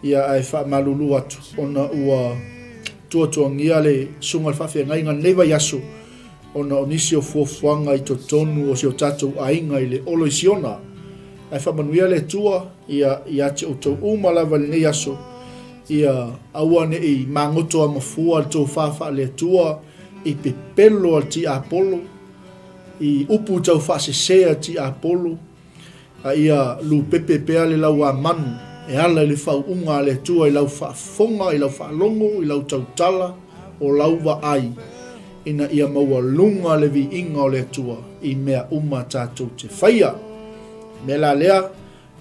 ia ae faamalulu atu ona ua tuatuangia le susuga i le faafeagaiga i lenei vaiaso ona o nisi o fuafuaga i totonu o si o tatou aiga i le Olo i Siona. Ae faamanuia le Atua ia ia te outou uma lava i lenei aso, ia aua ne i magoto a mafua le tofa faale-Atua i pepelo a le tiapolo, i upu tau faasese a le tiapolo, A ia lupepe pea le lauamanu e ala i le faauuga a le Atua i lau faafofoga, i lau faalogo, i lau tautala, o lau vaai, ina ia maualuga le viiga o le Atua i mea uma tatou te faia. O le mea la lea,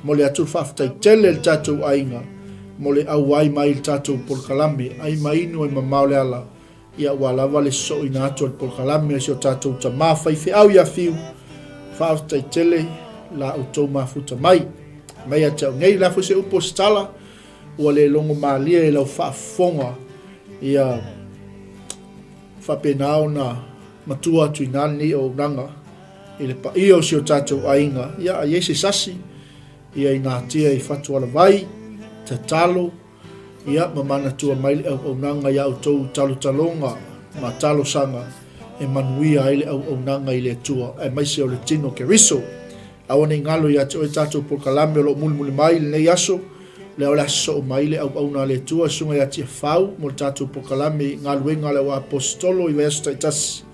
momoli atu le faafetai tele i le tatou aiga mo le auai mai i le tatou polokalame, ai ma inu ai mamao le ala, Ia ua lava le sosoina atu o le polokalame a si o tatou tama faifeau ia Fiu. Faafetai tele la outou mafuta mai. Mai ia te au nei, la foi se upu o se tala, ua le logo malie i lau faafofoga, ia faapena ona matua atu i ina lenei auaunaga i le paia o si o tatou aiga. Ia a i ai se sasi, ia inatia i fatualavai, tatalo, Ia, ma manatua mai le auaunaga iā outou talotaloga ma talosaga e manuia ai le auaunaga i le Atua, aemaise o le tino Keriso. Aua ne i galo ia te oe tatou polokalame o lo o mulimuli mai i lenei aso, lea o le a sosoo mai le auauna a le Atua, Susuga ia Tiafau, mo le tatou polokalame i galuega a le auaposetolo i vaiaso taitasi.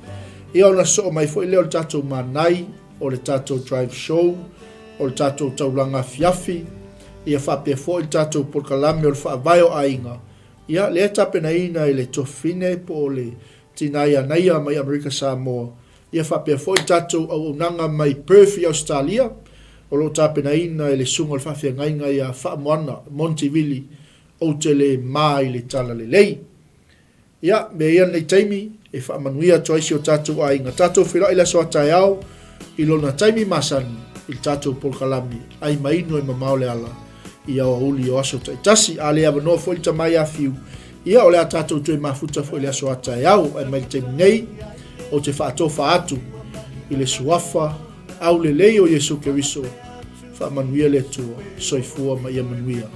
Ia ona sosoo mai foi lea o le tatou manai, o le tatou drive show, o le tatou taulaga afiafi, ia faapea foi le tatou polokalame o le faavae o aiga, ia lea e tapenaina e le Tofine po o le Tina ia Naia mai Amerika Samoa, ia faapea foi le tatou auaunaga mai Perth i Ausetalia, o lo o tapenaina e le Susuga o le Faafeagaiga ia Faamoana Monty Vili, ou te le ma i le talalelei. Ia, mea ia lenei taimi e faamanuia atu ai si o tatou aiga. Tatou feiloai i le aso a taeao i lona taimi masani i le tatou polokalame Ai ma Inu e Mamao le Ala i aoauli o aso taitasi. A le avanoa foi le tama ia Fiu, ia o le a tatou toe mafuta foi i le aso a taeao. Ae mai le taimi nei, ou te faatofa atu I le Suafa aulelei o Iesu Keriso, faamanuia le Atua. Soifua ma ia manuia.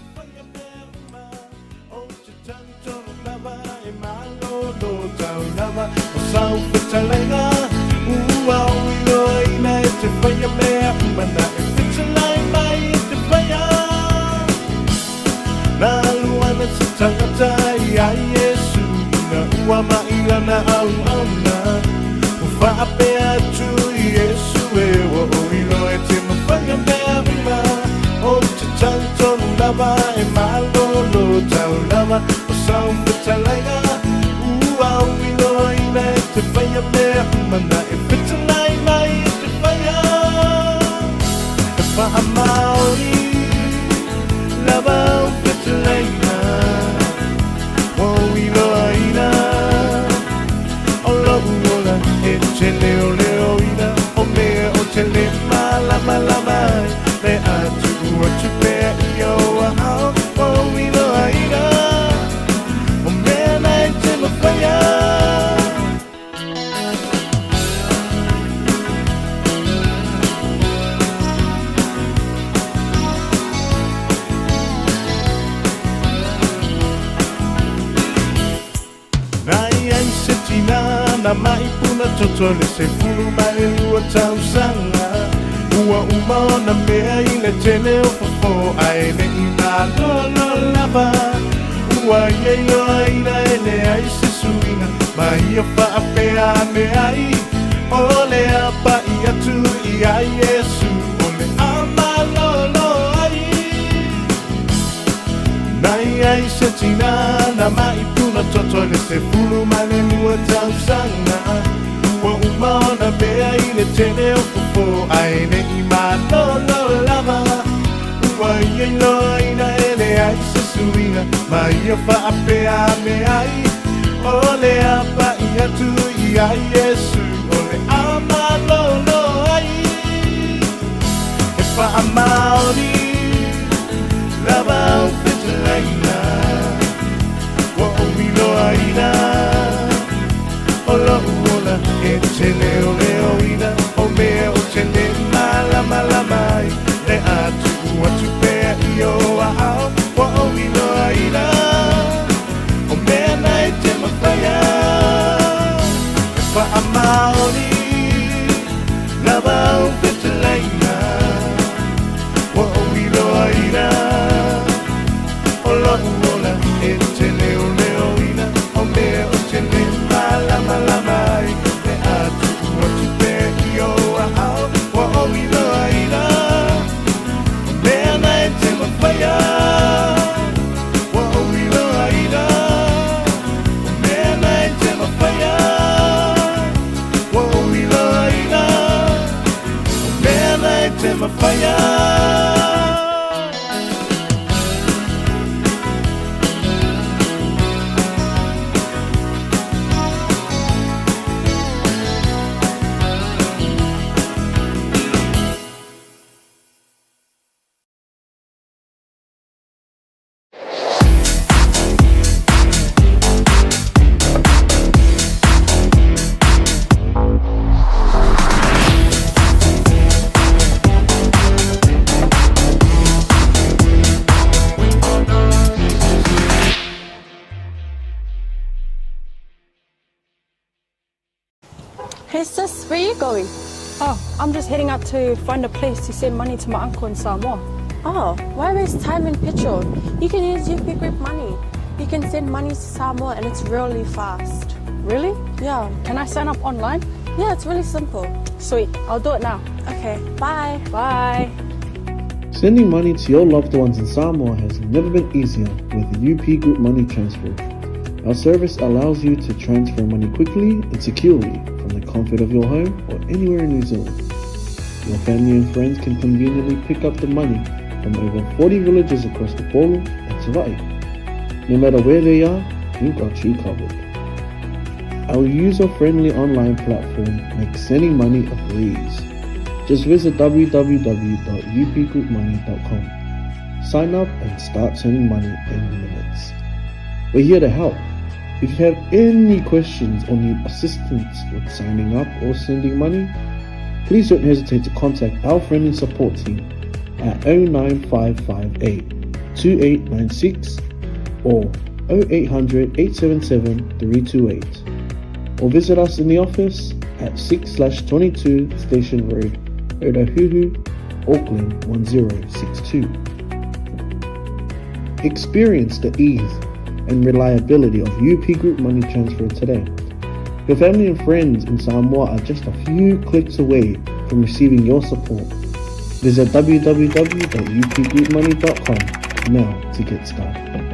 Hey sis, where you going? Oh, I'm just heading out to find a place to send money to my uncle in Samoa. Oh, why waste time and petrol? You can use UP Group Money. You can send money to Samoa and it's really fast. Really? Yeah. Can I sign up online? Yeah, it's really simple. Sweet, I'll do it now. Okay, bye. Bye. Sending money to your loved ones in Samoa has never been easier with UP Group Money Transfer. Our service allows you to transfer money quickly and securely from the comfort of your home or anywhere in New Zealand. Your family and friends can conveniently pick up the money from over 40 villages across the Polo and Savai'i. No matter where they are, we've got you covered. Our user-friendly online platform makes sending money a breeze. Just visit www.upgroupmoney.com. Sign up and start sending money in minutes. We're here to help. If you have any questions or need assistance with signing up or sending money, Please don't hesitate to contact our friendly support team at 09558 2896 or 0800 877 328 or visit us in the office at 6 22 Station Road, Otahuhu, Auckland 1062. Experience the ease and reliability of UP Group Money Transfer today. Your family and friends in Samoa are just a few clicks away from receiving your support. Visit www.upgroupmoney.com now to get started.